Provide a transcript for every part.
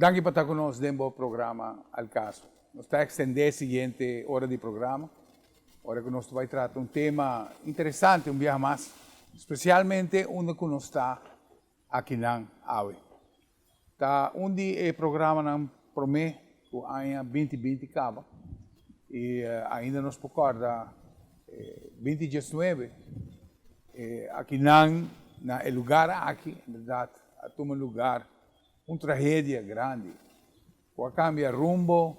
Danki pa ta ku nos den bo programa Al Caso. Nos ta ekstendé e siguiente ora di programa, ora ku nos ta bai trata un tema interesante un biaha mas, spesialmente unda ku nos ta akinan awe. Ta un di e programanan promé ku aña 2020 kaba i ainda nos por kòrda 2019 akinan na e lugar aki en bèrdat a tuma lugar un tragedia grandi ku a kambia rumbo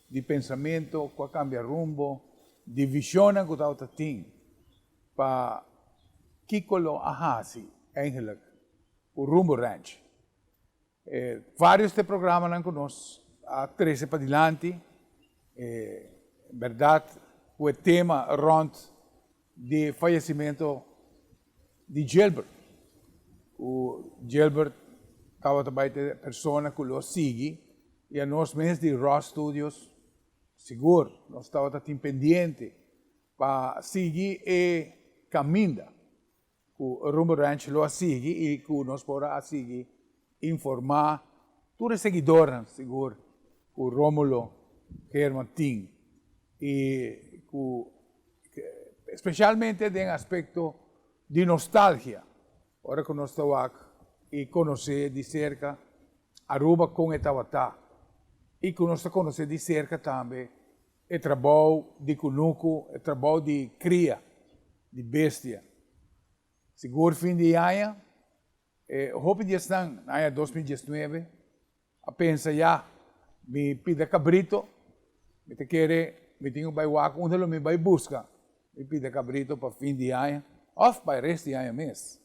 di pensamentu, ku a kambia rumbo di vishonnan ku tabata tin pa kiko lo a hasi eigenlik ku Rumbo Ranch. E varios di e programanan ku nos a trese padilanti, e bèrdat ku e tema rònt di fayecimento di Gilbert, cu Gilbert tabata bay ta e persona cu lo sigui y anos mes di Raw Studios sigur nos tabata tin pendiente pa sigui e caminda cu Rumbo Ranch lo a sigui y cu nos por a sigui informa tur e seguidornan sigur cu Romulo Herman tin y cu Specialmente den aspecto di nostalgia, ora cu nos ta wak y conoce di cerca Aruba con e tabata y cu nos ta conoce di cerca tambe e trabou di cunucu, e trabou di cria di bestia. Sigur fin di aña, e hopi di esnan na aña 2019 A pensa ya, mi pida cabrito, mi ta kere mi tin cu bay wak unda lo mi bay busca mi pida cabrito pa fin di aña of pa e rest di aña mes.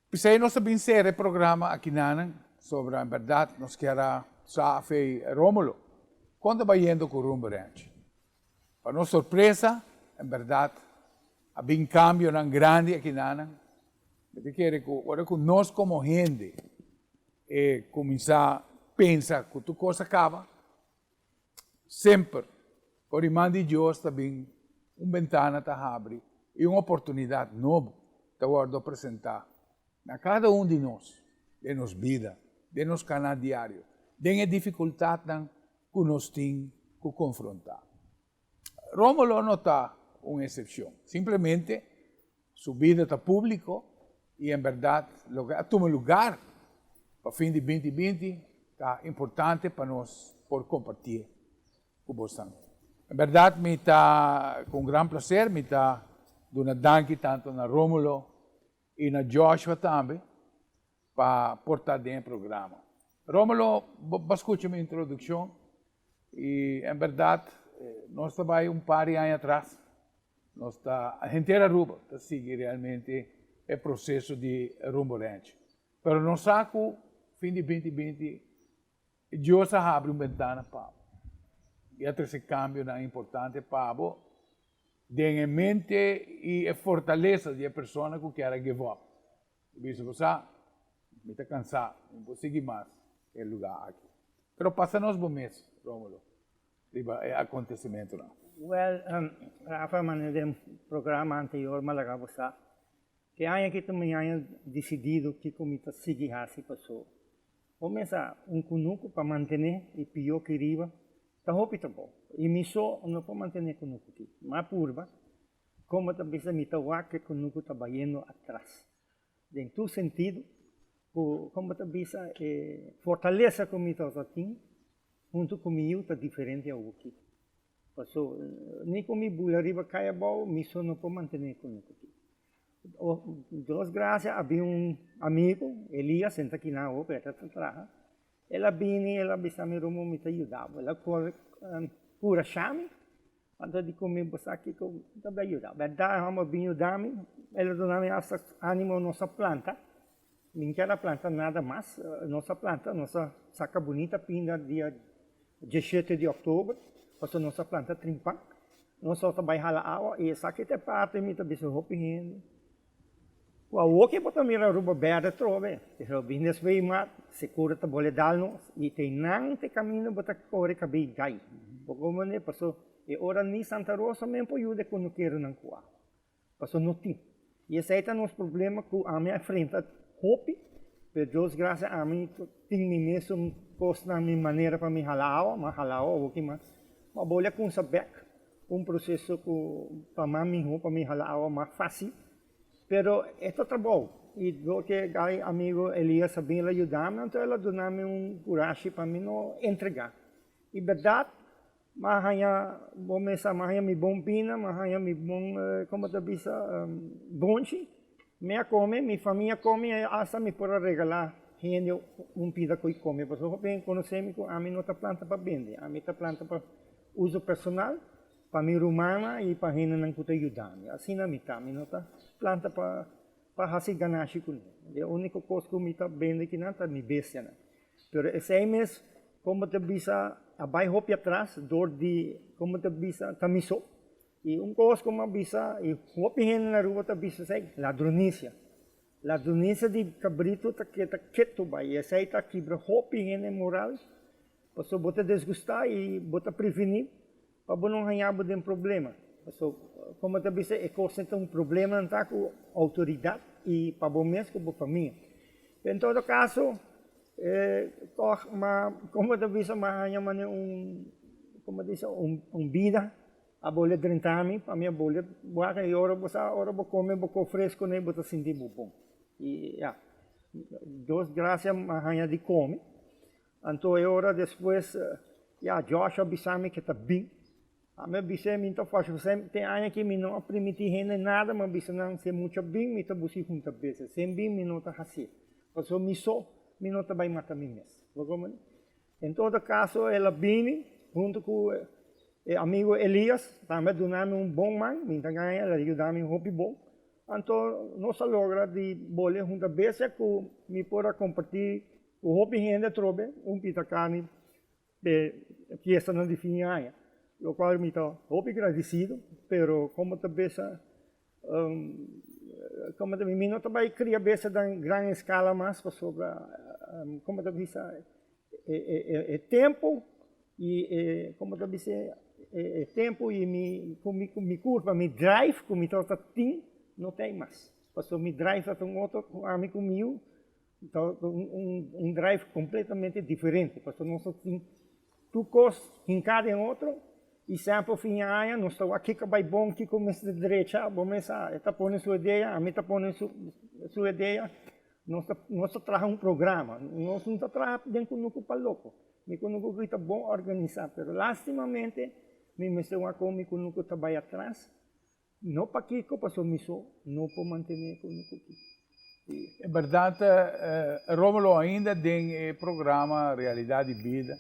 P'esey nos ta bin cera e programa akinanan sobra en berdad nos kier a sa afey Romulo con ta bayendo cu Rumbo Ranch. Pa nos sorpresa en berdad a bin cambionan grandi akinanan. Mi ta kere cu ora cu nos como hende e cuminsa pensa cu tur cos a caba, semper por di man di Dios ta bin un bentana ta habri y un oportunidad nobo ta wordo presenta na cada un di nos den nos bida, den nos cana diario, den e dificultadnan cu nos tin cu confronta. Rómulo no ta un excepcion. Simplemente su bida ta público y en berdad loke a tuma lugar pa fin di 2020 ta importante pa nos por compartié cu bosan. En berdad mi ta cu un gran placer mi ta duna danki tanto na Rómulo y na Joshua tambe pa por ta den e programa. Rómulo, bo a scucha mi introduccion y en berdad nos ta bay un par di aña atras, nos ta, henter Aruba ta sigui realmente e proceso di Rumbo Ranch. Pero nos sa cu fin di 2020 Dios a habri un bentana pa bo y a trece cambionan importante pa bo den e mente y e fortaleza di e persona cu kier a give up. Mi bisa bo sa, mi ta cansá, mi no por sigui mas e lugá aki. Pero pasa nos bo mes, Rómulo, riba e acontecimentonan. Well, Rafa, manera den programa anterior mi a laga bo sa, ke aña aki ta mi aña dicidido kico mi ta sigui haci paso bo mes sa un cunucu pa mantene y pio aki riba ta hopi trabou y mi so no por mantene cunucu aki, mi a purba. Como ta bisa mi ta wak e kunuku ta bayendo atras. Den tur sentido ku como ta bisa e fortalesa ku mi tabata tin hunto ku mi yu ta diferente awoki. Paso ni ku mi bula riba kai abou mi so no por mantene e kunuku aki. Dios gracia a bin un amigo Elias e ta kina awo pero e ta traha. El a bini el a bisa mi Romo mi ta yuda bo. El a kore kurasha mi. Anto di ku mi bo sa kiko ta bai yuda. Bèrdat e hòmber bin yuda mi, el a duna mi asta ánimo nos a planta. Mi no kier a planta nada mas, nos a planta, nos a saka bunita pinda dia diesshete di òktober, pasobra nos a planta trimpan. Nos a bai hala awa i esaki ta e parti mi ta bisa hopi hende. Ku awoki bo ta mira Aruba berde atrobe, pero bin despues mas sekura ta bole dal nos i te nan te kaminda bo ta kore kabei gai. Bo komprende? Paso e ora ni Santa Rosa men por yuda e kunukeronan ku awa, paso no tin. I esei ta nos problema ku ami a enfrenta hopi, pero Dios gracia ami tin mi mesun. kosnan mi manera pa mi hala awa, m'a hala awa awor ki mas. M'a bole a kumsa bek un proseso ku pa mas mihó pa mi hala awa mas fásil. Pero e ta trabou i dor ke gai amigo Elias a bin el a yuda mi anto el a duna mi un kurashi pa mi no entregá. I bèrdat m'a haña bo mesa m'a haña mi bon bina, m'a haña mi bon komo ta bisa bonchi, mi a kome, mi famia a kome i asta mi por a regalá hende un pida ku i kome pasobra hopi hende konosé mi ku ami no ta planta pa bende, ami ta planta pa uso personal. Pa mi rumannan i pa hendenan ku ta yuda mi. Asina mi ta. Mi no ta planta pa pa hasi ganashi ku nan. E úniko kos ku mi ta bende kinan ta mi bestianan. Pero esei mes, komo ta bisa, a bai hopi atras dor di, komo ta bisa, ta mi so. I un kos ku mi a bisa, i hopi hende na Aruba ta bisa esei, ladronisia. Ladronisia di kabritu ta keda ketu bai. I esei ta kibra hopi hende moral. Pasobra bo ta desgustá i bo ta prevení pa bo no haña bo den problema. Pasobra, komo ta bisa, e kosnan ta un problema nan ta ku outoridat i pa bo mes ku bo famia. Pero en todo kaso, tòg ma, komo ta bisa, m'a haña manera un, komo ta bisa, un bida a bole drenta mi, pa mi a bole wak i ora bo sa, ora bo kome bo ko fresco nei bo ta sinti bo bon. I ya, Dios gracia m'a haña di kome. Anto e ora despues, ya, Joshua a bisa mi ke ta bin. Ami a bis'é, mi no ta fòrsa pasobra te aña aki mi no a primintí hende nada, mi a bisa nan si e mucha bin mi ta busi hunta bes, si e bin mi no ta hasié, pasobra mi so mi no ta bai mata mi mes. Bo komprendé? En todo kaso el a bini huntu ku e amigo Elias, tambe a duna mi un bon man, mi ta gaña, el a yuda mi hopi bon. Anto nos a logra di bole hunta bestia ku mi por a kompartí Ku hopi hende atrobe un pita karni p'e fiestanan di fin di aña, lokual mi ta hopi gradisido, pero komo ta besa komo ta mi no ta bai kria besa den gran eskala mas pasobra komo ta bisa e tempu i e komo ta bisa e tempu i mi mi kurpa mi drive ku mi tabata tin no ta ei mas pasobra mi drive ta un otro ku ami ku mi yu. Ta un drive completamente diferente, pasobra nos ta tin tur cos hinca den otro y semper fin di aña nos ta wak kico bay bon, kico mester drecha, bo mes sa, e ta pone su idea, ami ta pone su idea, nos ta nos ta traha un programa, nos no ta traha den cunucu pa loco, mi cunucu aki ta bon organisa, pero lastimamente mi mester wak con mi cunucu ta bay atras. No pakiko, pasobra mi so no por mantené ku mi kuki. E bèrdat, Rómulo, ainda den e programa Realidat di Bida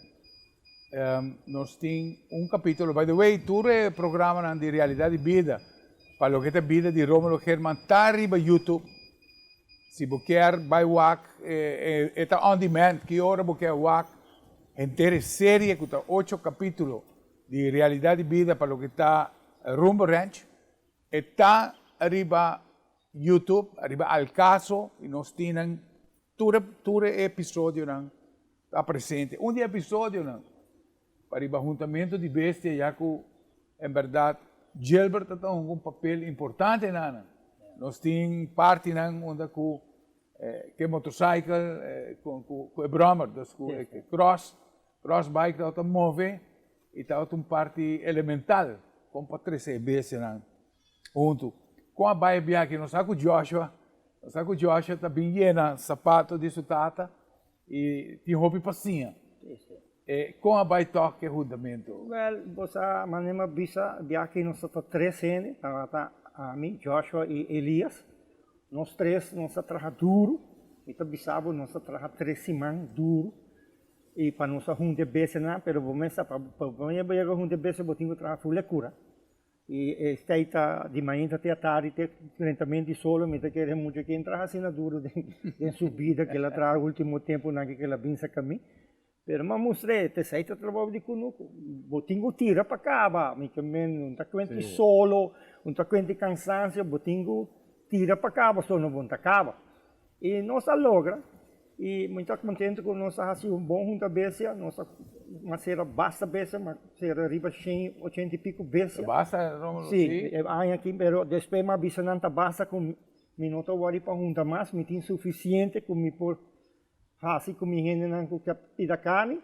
nos tin un kapítulo, by the way, tur e programanan di Realidat di Bida pa loke ta bida di Rómulo German ta riba YouTube. Si bo kier bai wak, e ta on demand, ki ora bo kier wak henter e serie ku ta ocho kapítulo Di realidad di bida pa loke ta Rumbo Ranch, e ta riba YouTube, riba Al Caso y nos tin nan tur tur e episodionan ta presente. Un di e episodionan pa riba huntamento di bestia ya cu en berdad Gilbert ta hunga un papel importante na nan. Nos tin partinan unda cu ke motorcycle cu e brommer, dus cu e cross Cross bike tabata move y tabata un parti elemental con pa trece e bestianan hunto. Con a bay e biaha nos sa cu Joshua, nos sa cu Joshua ta bin yena sapato di su tata y tin hopi pa siña. E con a bay tok e huntamento? Wel, bo sa manera mi a bisa, biaha aki nos tabata tres hende, tabata ami, Joshua y Elias. Nos tres nos a traha duro, mi ta bisa bo nos a traha tres siman duro. I pa nos a hunta e bestianan, pero bo mes sa pa bo yega hunta e bestia bo tin ku traha ful e kura. I e stei ta di mainta te atardi te krentamento di solo, mi ta kere mucha ken traha asina duru den su bida ke el a traha ultimo tempunan ke el a bin saka mi. Pero mi a mustr'é, t'esei ta trabou di kunuku, bo tin ku tira pa kaba, mi ke men no ta kuenta di solo, no ta kuenta di kansansio, bo tin ku tira pa kaba so no bo no ta kaba. I nos a logra, i mi ta kontentu ku nos a hasi un bon hunta bestia, nos a masera basta bestia, masera riba shen ochenta i piku bestia. Basta, Romulo? Si, e aña aki, pero despues mi a bisa nan ta basta ku mi no ta wòri pa hunta mas, mi tin sufisiente ku mi por. hasi ku mi hendenan ku ke pida karni.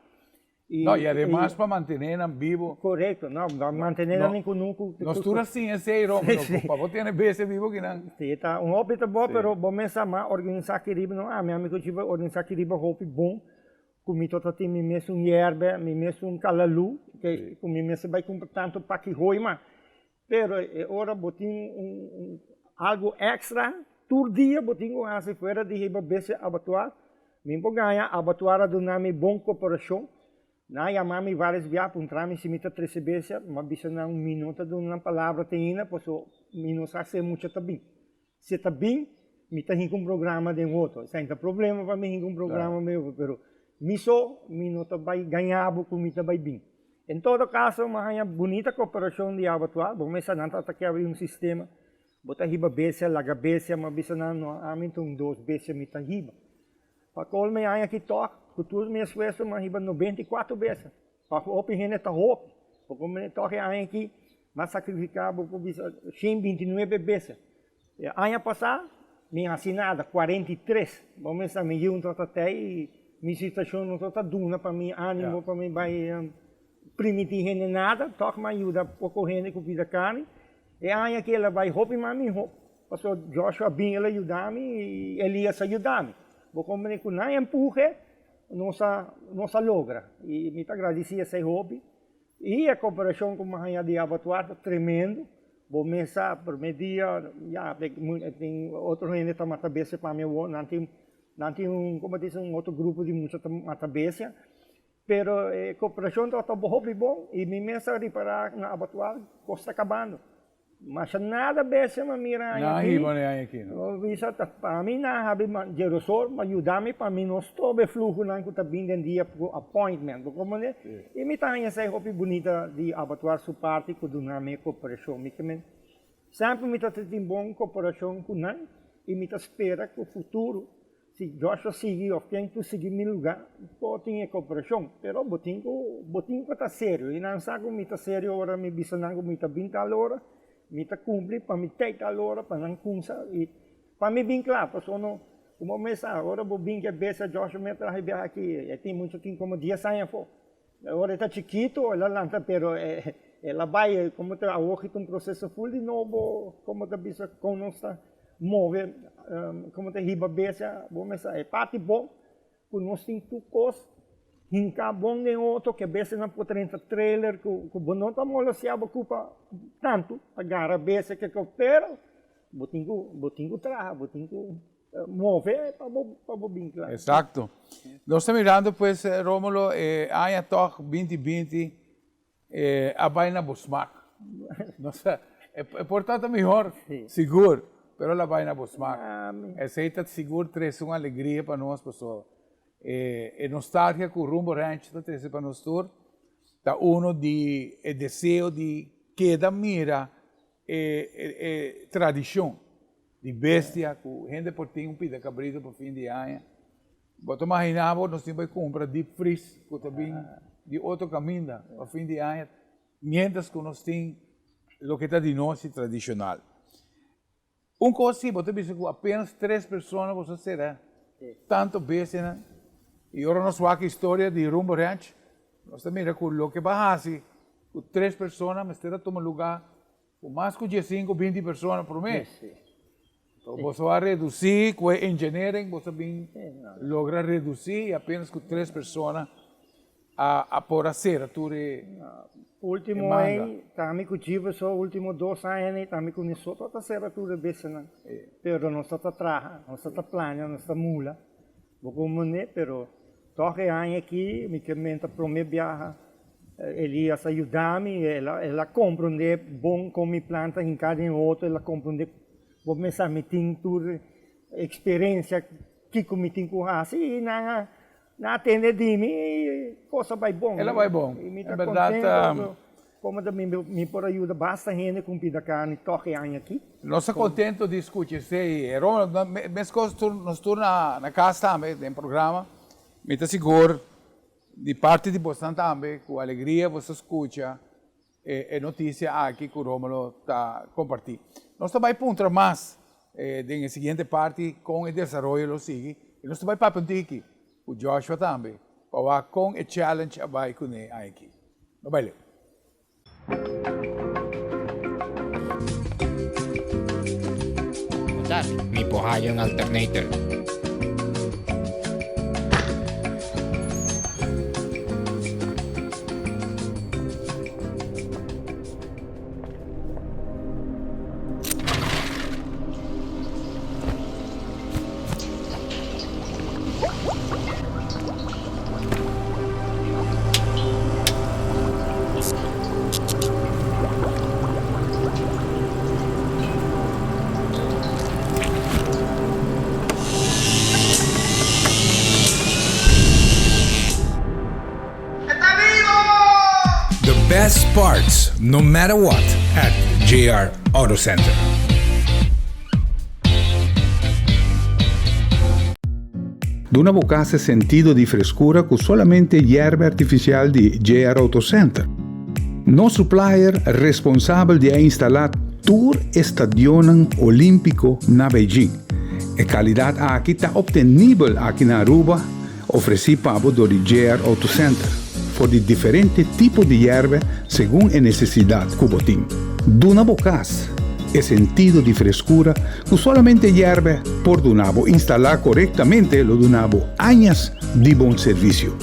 No, i ademas pa mantené nan bibo. Korekto, no, pa mantené nan den kunuku. Nos tur a siña esei, Rómulo, ku pa bo tene bestia bibo kinan. Sí, ta un hopi ta bo, pero bo mes sa mas organisá aki riba, no, ami ami ku chiba organisá aki riba hopi bon, ku mi tabata tin mi mes un yerbe, mi mes un kalalú, ku mi mester bai kumpra tantu paki hoi mas. Pero e ora bo tin un algo extra, tur dia bo tin ku hasi fuera di hiba bestia abatuar. Mi por gaña abatuar a duna mi bon koperashon. Nan a yama mi varios bia puntra mi si mi ta trese bestia, mi a bisa nan mi no ta duna nan palabra te ainda pasobra mi no sa si e mucha ta bin. Si e ta bin, mi ta hinka un programa den otro. Esei no ta problema pa mi hinka un programa den otro, pero mi so mi no ta bai gaña bo ku mi ta bai bin. En todo kaso, mi a haña bunita koperashon di Abattoir. Bo mester nan ta ke abri un sistema. Bo ta hiba bestia, laga bestia, mi a bisa nan, no, ami ta un dos bestia mi ta hiba. Pa kol mi haña aki tòg, ku tur mi esfuerso mi a hiba 94 bestia. Pa hopi hende ta hopi. Poko mi tòg e aña aki mi a sakrifiká bo por bisa 129 bestia. E aña pasá mi hasi nada, 43. Bo mester mi yiu no ta tei i mi situashon no ta duna pa mi ánimo pa mi bai primiti hende nada. Tòg mi a yuda poko hende ku pida karni. E aña aki el a bai hopi mas mihó. Pasobra Joshua bin el a yuda mi i Elias a yuda mi. Bo komprende ku nan empuhe nos a nos a logra i mi ta gradisí esei hopi. I e koperashon ku mi a haña di Abattoir ta tremendo. Bo mes sa promé dia ya tin otro hende ta mata bestia pa mi awor nan tin nan tin un komo ta bisa un otro grupo di mucha ta mata bestia. Pero e koperashon tabata hopi bon i mi mes a ripará na Abattoir kos ta kabando. Masha nada bestia m'a mira aña aki. Nan hiba e aña aki no. Bo bisa ta pa mi nan habi Jerosol pa yuda mi pa mi no stroba e fluhonan ku ta bin den dia ku appointment. Bo komprende? I mi ta haña esei hopi bunita di Abattoir su parti ku duna mi e koperashon. Mi ke men semper mi ta tin bon koperashon ku nan i mi ta spera ku futuro Si Joshua sigui of ken ku sigui mi luga, por tin e koperashon, pero bo tin ku bo tin ku ta serio i nan sa ku mi ta serio ora mi bisa nan ku mi ta bin tal ora, mi ta kumpli pa mi tei tal ora pa nan kumsa i pa mi bin kla, pasobra no komo mi sa ora bo bin ke bes a Joshua mi a traha e biaha aki e tin mucha tin komo dies aña afó, ora e ta chikito el a lanta pero el a bai komo ta awor ta un proseso ful di nobo komo ta bisa kon nos ta. Move, como ta hiba bestia, bo mester e parti bon cu nos tin tur cos hinca bon den otro, ke bestianan por drenta trailer cu bo no ta molestia bo cupa tanto pa gara bestia ke cu, pero bo tin cu bo tin cu traha, bo tin cu move pa bo pa bo bin cla. Exacto. Nos ta mirando pues Romulo e aña toch 2020 E a bai na bo smak. No sa, e por ta ta mihor, sigur, pero el a bai na bo smak. Esei ta sigur trese un alegria pa nos pasobra e nostalgia ku Rumbo Ranch ta trese pa nos tur ta uno di e deseo di keda mira e tradishon di bestia ku hende por tin un pida kabrito pa fin di aña. Bo ta imaginá bo nos tin bai kumpra deep freeze ku ta bin di otro kaminda pa fin di aña miéntras ku nos tin loke ta di nos i tradishonal. Un kos si, bo ta bisa ku apenas tres persona bo sa sera tantu bestianan i ora nos wak historia di Rumbo Ranch nos ta mira ku loke bo a hasi ku tres persona mester a tuma lugá ku mas ku diesinku binti persona promé. Boso a redusí ku e engineering, boso a bin logra redusí i apenas ku tres persona a por a sera tur e manga. Ultimo ei, ta mi ku Jive so, ultimo dos aña ei, ta mi ku Nisoto ta sera tur e bestianan. Pero nos ta ta traha, nos ta ta plania, nos ta mula. Bo komprendé? Pero tòg e aña aki mi ke menta promé biaha Elias a yuda mi, el a el a komprendé bon kon mi plan ta hinká den otro, el a komprendé bo mester mi tin tur eksperensia kiko mi tin ku hasi i nan a nan a tende di mi i kos a bai bon. El a bai bon. I mi ta kontento komo ta mi por a yuda basta hende ku un pida karni tòg e aña aki. Nos ta kontento di skucha esei. Ronald, meskos nos tur na kas tambe den programa, mi ta sigur di parti di bosnan tambe ku alegria bo ta skucha e notisia aki ku Romolo ta kompartí. Nos ta bai puntra mas den e siguiente parti kon e desaroyo lo sigui i nos ta bai papia un tiki. ku Joshua tambe pa wak kon e challenge a bai kuné aiki. No bai leu. Mi por haya un alternator. The best parts no matter what at JR Auto Center. Duna bo cas e sentido di frescura cu solamente yerba artificial di JR Auto Center. Nos supplier responsabel di a instala tur e stadionnan olimpico na Beijing. E calidad aki ta obtenibel aki na Aruba, ofreci pa bo dor di JR Auto Center, for di diferente tipo di yerba segun e necesidad cu bo tin. Duna bo cas e sentido di frescura Ku solamente yèrbe por duna bo instalá korektamente lo duna bo añas di bon servisio.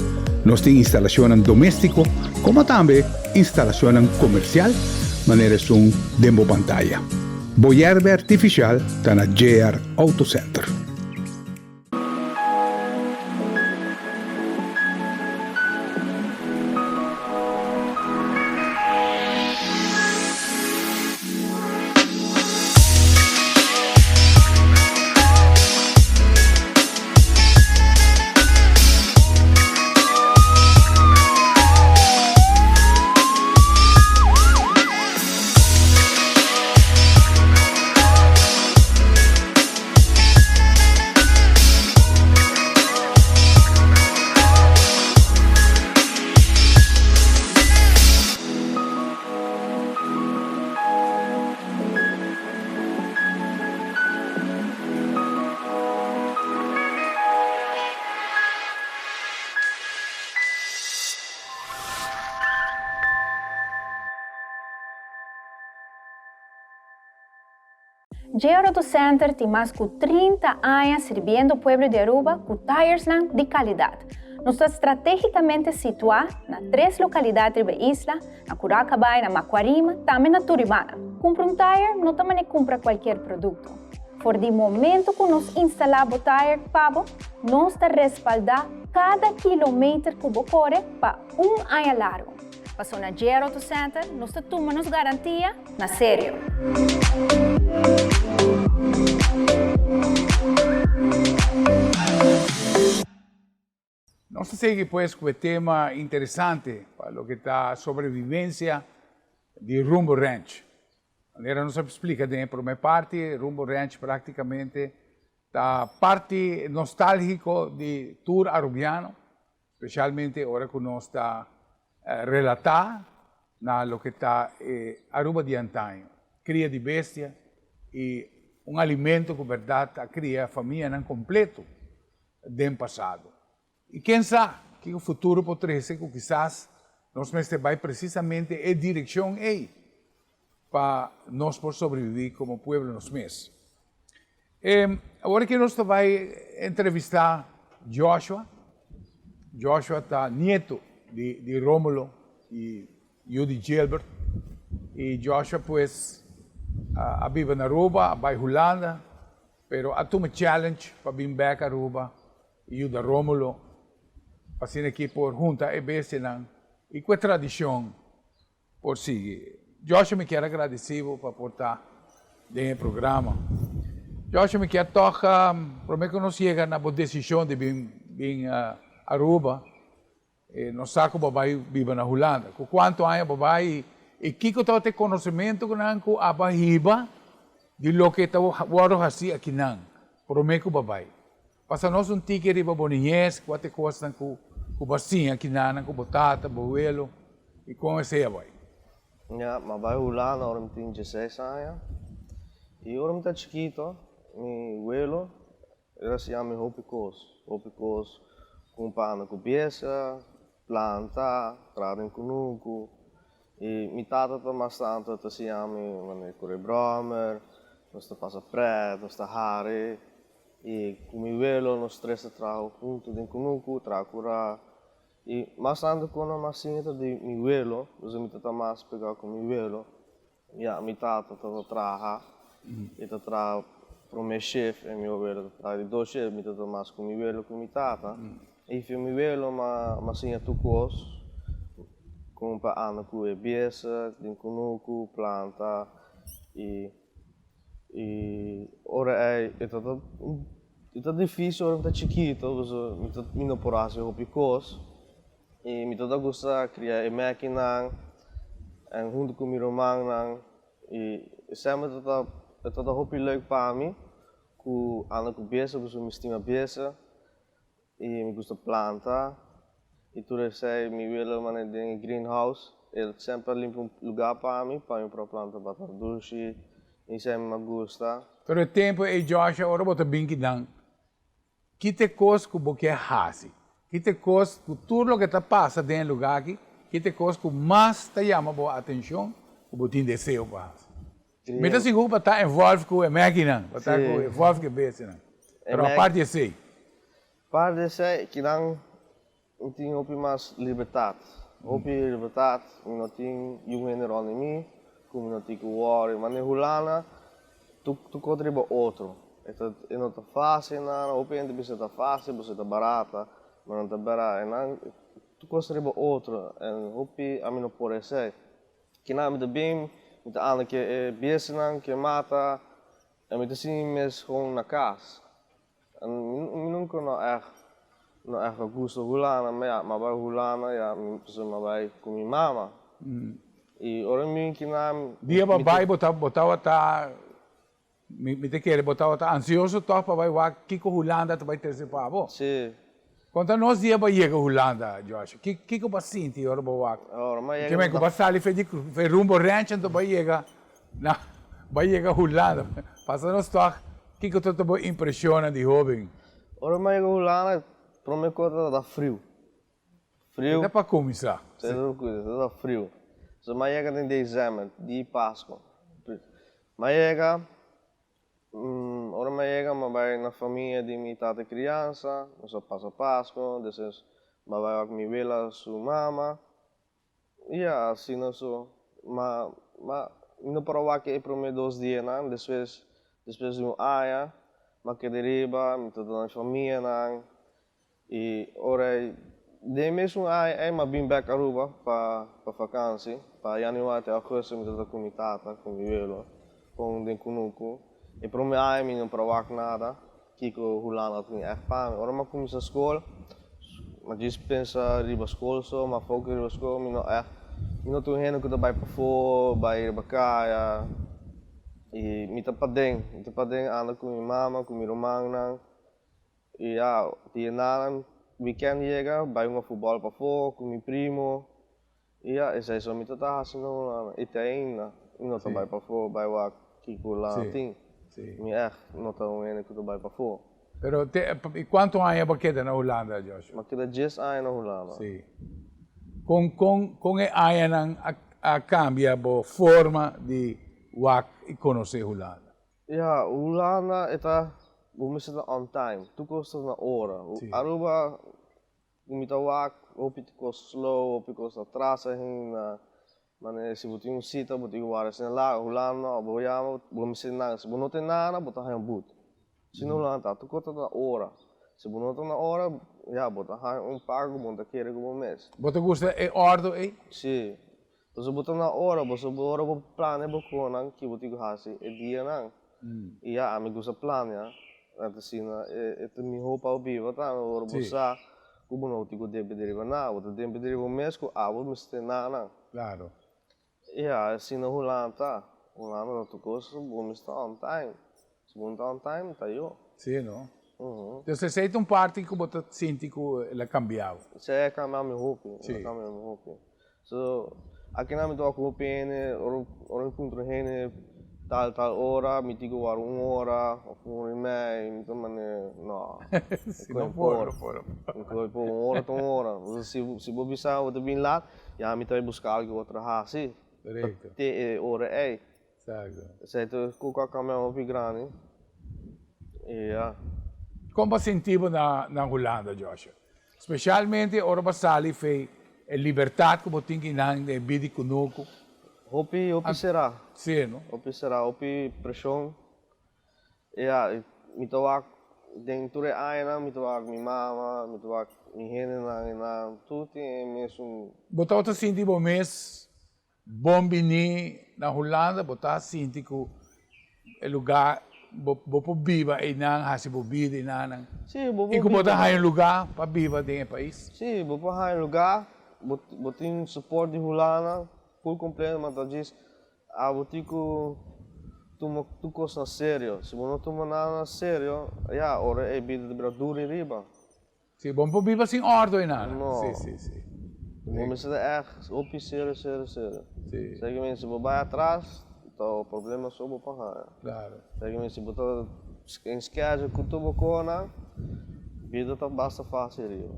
Nos tin instalashonnan doméstiko komo tambe instalashonnan komersial manera esun den bo pantaya. Bo yèrbe artifisial ta na JR Auto Center. JR Auto Center tin mas cu 30 aña sirbiendo pueblo di Aruba cu tiresnan di calidad. Nos ta strategicamente situa na tres localidad riba e isla, na Curacabai, na Macuarima, tambe na Turibana. Cumpra un tire no ta mane cumpra cualkier producto. For di momento cu nos instala bo tire pa bo, nos ta respalda cada kilometer cu bo core pa un aña largo. Paso na JR Auto Center nos ta tuma nos garantia na serio. Nos ta sigui pues cu e tema interesante pa loke ta sobrevivencia di Rumbo Ranch. Manera nos a splica den e prome parti, Rumbo Ranch practicamente ta parti nostalgico di tur Arubiano. Specialmente ora cu nos ta relata na loke ta e Aruba di antaño, cria di bestia y un alimento cu berdad a cria famianan completo den pasado. Y ken sa kico futuro por trece cu kisas nos mester bay precisamente e direccion ey pa nos por sobrevivi como pueblo nos mes. Awor aki nos ta bai entrevista Joshua. Joshua ta nieto di di Romulo y yu di Gilbert. Y Joshua pues a biba na Aruba, a bai Hulanda, pero a tuma challenge pa bin bek Aruba y yuda Romulo pa asina aki por hunta e bestianan y cu e tradicion Por sigui. Joshua mi kier a gradeci bo pa por ta den e programa. Joshua mi kier tog prome cu nos yega na bo decision di bin bin Aruba nos sa cu bo a bay biba na Hulanda. Cu cuanto aña bo bay y kico tabata e conocimento cu nan cu a bay hiba di loke ta wordo haci akinan prome cu bo a bay? Pasa nos un tiki riba bo niñez, kua ta e kosnan ku ku bo a siña kinanan ku bo tata, bo welo, i kon esei a bai? Ya, mi a bai Hulanda ora mi tin dieseis aña. I ora mi ta chikito, mi welo el a siña mi hopi kos, hopi kos. Kon pa anda ku biesa, planta, traha den kunuku. I mi tata ta mas tantu ta siña mi manera kore bròmer, nos ta pasa prèt, nos ta hari. I ku mi welo nos tres ta traha huntu den kunuku, traha kurá. I mas tantu ku nan mas siña ta di mi welo, pasobra mi ta ta mas pegá ku mi welo. Ya, mi tata ta ta traha, e ta traha promé shift en mi welo ta traha di dos shift, mi ta ta mas ku mi welo ku mi tata. I fi mi welo m'a siña tur kos, kon pa anda ku e biesa, den kunuku, planta i i ora ei e ta ta e ta difisil ora mi ta chikito pasobra mi ta mi no por hasi hopi kos. I mi ta ta gusta kria e mèkinan en huntu ku mi rumannan i semper ta ta e ta ta hopi leuk pa mi ku anda ku bese pasobra mi stima bese i mi gusta planta i tur esei mi wela manera den e greenhouse e semper a limpia un lugar pa mi pa mi por a planta batata dushi i esei mi a gusta. Pero e tempu ei Joshua ora bo ta bin kinan Ki ta e kos ku bo ke hasi? Ki ta e kos ku tur loke ta pasa den e lugá aki, ki ta e kos ku mas ta yama bo atenshon ku bo tin deseo pa hasi? Mi ta sigur pa ta envolv ku e mèkinan, pa ta ku envolv ku e bestianan. Pero apart di esei. Apart di esei, kinan Mi tin hopi mas libertat, hopi libertat, mi no tin yun hende rond di mi ku mi no tin ku wòri. Ma den Hulanda tur tur kos riba otro, e ta e no ta fásil nada, hopi hende bisa ta fásil pasobra ta barata, ma no ta bèrdat, e nan tur kos riba otro en hopi ami no por esei. Kinan mi ta bin, mi ta anda ke e bestianan, ke mata, en mi ta sinti mi mes gewoon na kas. Mi nunca no echt no echt a gusta Hulanda, ma ya, m'a bai Hulanda ya, pasobra m'a bai cu mi mama. Y ora mi bin kina. Dia bo a bai bo ta bo tabata, mi ta kere bo tabata ansioso toch pa bai wak kico Hulanda ta bai trece pa bo. Si. Konta nos dia bo a yega Hulanda, Joshua. Kiko bo a sinti ora bo wak? Ora mi a yega. Ke men ku bo a sali fe di fe rumbo ranch anto bo a yega na bo a yega Hulanda. Pasa nos tòg kiko ta bo impreshonnan di hóben. Ora mi a yega Hulanda, promé kos tabata friu. Friu. E ta pa kuminsá. E ta pa kuminsá, tabata friu. So mi a yega den desèmber, di Pasko. Mi a yega. Ora mi a yega mi a bai na famia di mi tata criansa, nos a pasa Pasco, despues mi a bai wak mi wela su mama, y ya asina so. Ma ma mi no por a wak e prome dos dianan, despues despues di un aña mi a keda riba, mi ta na mi famianan, Y ora ey, den mesun aña ey m'a bin bek Aruba pa pa vakansi, pa januari te augustus mi tabata cu mi tata, cu mi welo, con den cunucu. E prome aña mi no por a wak nada, kico Hulanda tin echt pa mi. Ora m'a cuminsa scol, m'a djis pensa riba scol so, m'a focus riba scol, mi no echt, mi no ta un hende cu ta bay pafo, bay riba caya, y mi ta paden, mi ta paden anda cu mi mama, cu mi rumannan. I ya, di nan weekend yega, bai hunga futbòl pafó ku mi primo. I ya, esei so mi ta ta hasi no nan. I te ainda mi no ta bai pafó, bai wak kiko lan tin. Mi ègt no ta un hende ku ta bai pafó. Pero te, i kuantu aña bo a keda na Hulanda, Joshua? Mi a keda dies aña na Hulanda. Sí. Kon, kon, kon e añanan a, a kambia bo forma di wak i konosé Hulanda? Ya, Hulanda e ta, bo mester ta on time, tur kos ta na ora. Aruba, ku mi ta wak, hopi kos slow, hopi kos ta tras ainda. Manera si bo tin un sita, bo tin ku wak resién laga. Hulanda no, bo yama, bo mester nada. Si bo no tin nada, bo ta haña but. Si na Hulanda ta, tur kos ta na ora. Si bo no ta na ora, ya, bo ta haña un pago ku bo no ta kere ku bo mes. Bo ta gusta e ordo ei? Si. Pasobra bo ta na ora, pasobra ora bo plania bo konan ki bo tin ku hasi e dianan. I ya, ami gusta plania, asina e ta mihó pa bo biba tambe, ora bo sa ku bo no tin ku depende riba nada, bo ta depende riba bo mes ku abo mester nada. Klaro. Ya, asina Hulanda ta. Hulanda ta tur kos, bo mester on time. Si bo no ta on time, ta yo. Sí, no? Entonces esei ta un parti ku bo ta sinti ku el a kambia bo. Esei a kambia mi hopi, el a kambia mi hopi. So, akinan mi ta wak hopi hende, ora ora mi puntra hende. tal tal ora, mi tin ku wòrdu un ora òf un ora i mei, mi ta manera no, Si no por, no por. Mi kohe por un ora ta un ora. Si si bo bisa bo ta bin lat, ya mi ta bai buska algu otro hasi pa te e ora ei. Esei ta ku a kambia hopi grandi i ya. Kon bo a sinti bo na na Hulanda, Joshua? Spesialmente ora bo a sali fei e libertat ku bo tin ki nan den e bida di kunuku. Hopi, hopi será. Sí, no? Hopi será, hopi preshon. Ya, mi ta wak den tur e añanan, mi ta wak mi mama, mi ta wak mi hendenan i nan, tur tin e mesun. Bo tabata sinti bo mes Bon bini na Hulanda, bo ta sinti ku e lugá bo bo por biba einan, hasi bo bida einanan. Sí, bo por I ku bo ta biba. haña un lugá pa biba den e pais. Sí, bo por haña lugá, bo bo tin support di Hulanda full completo, ma ta djis abo tin ku tuma tur kos na serio. Si bo no tuma nada na serio, ya, ora e bida ta bira duru riba. Sí, bo no por biba sin ordo einan. No. Sí, sí, sí. Bo mester ta ègt hopi serio, serio, serio. Sí. Seki men si bo bai atras, ta problema so bo por haña. Claro. Seki men si bo ta en schedule ku tur bo konan, bida ta basta fácil riba.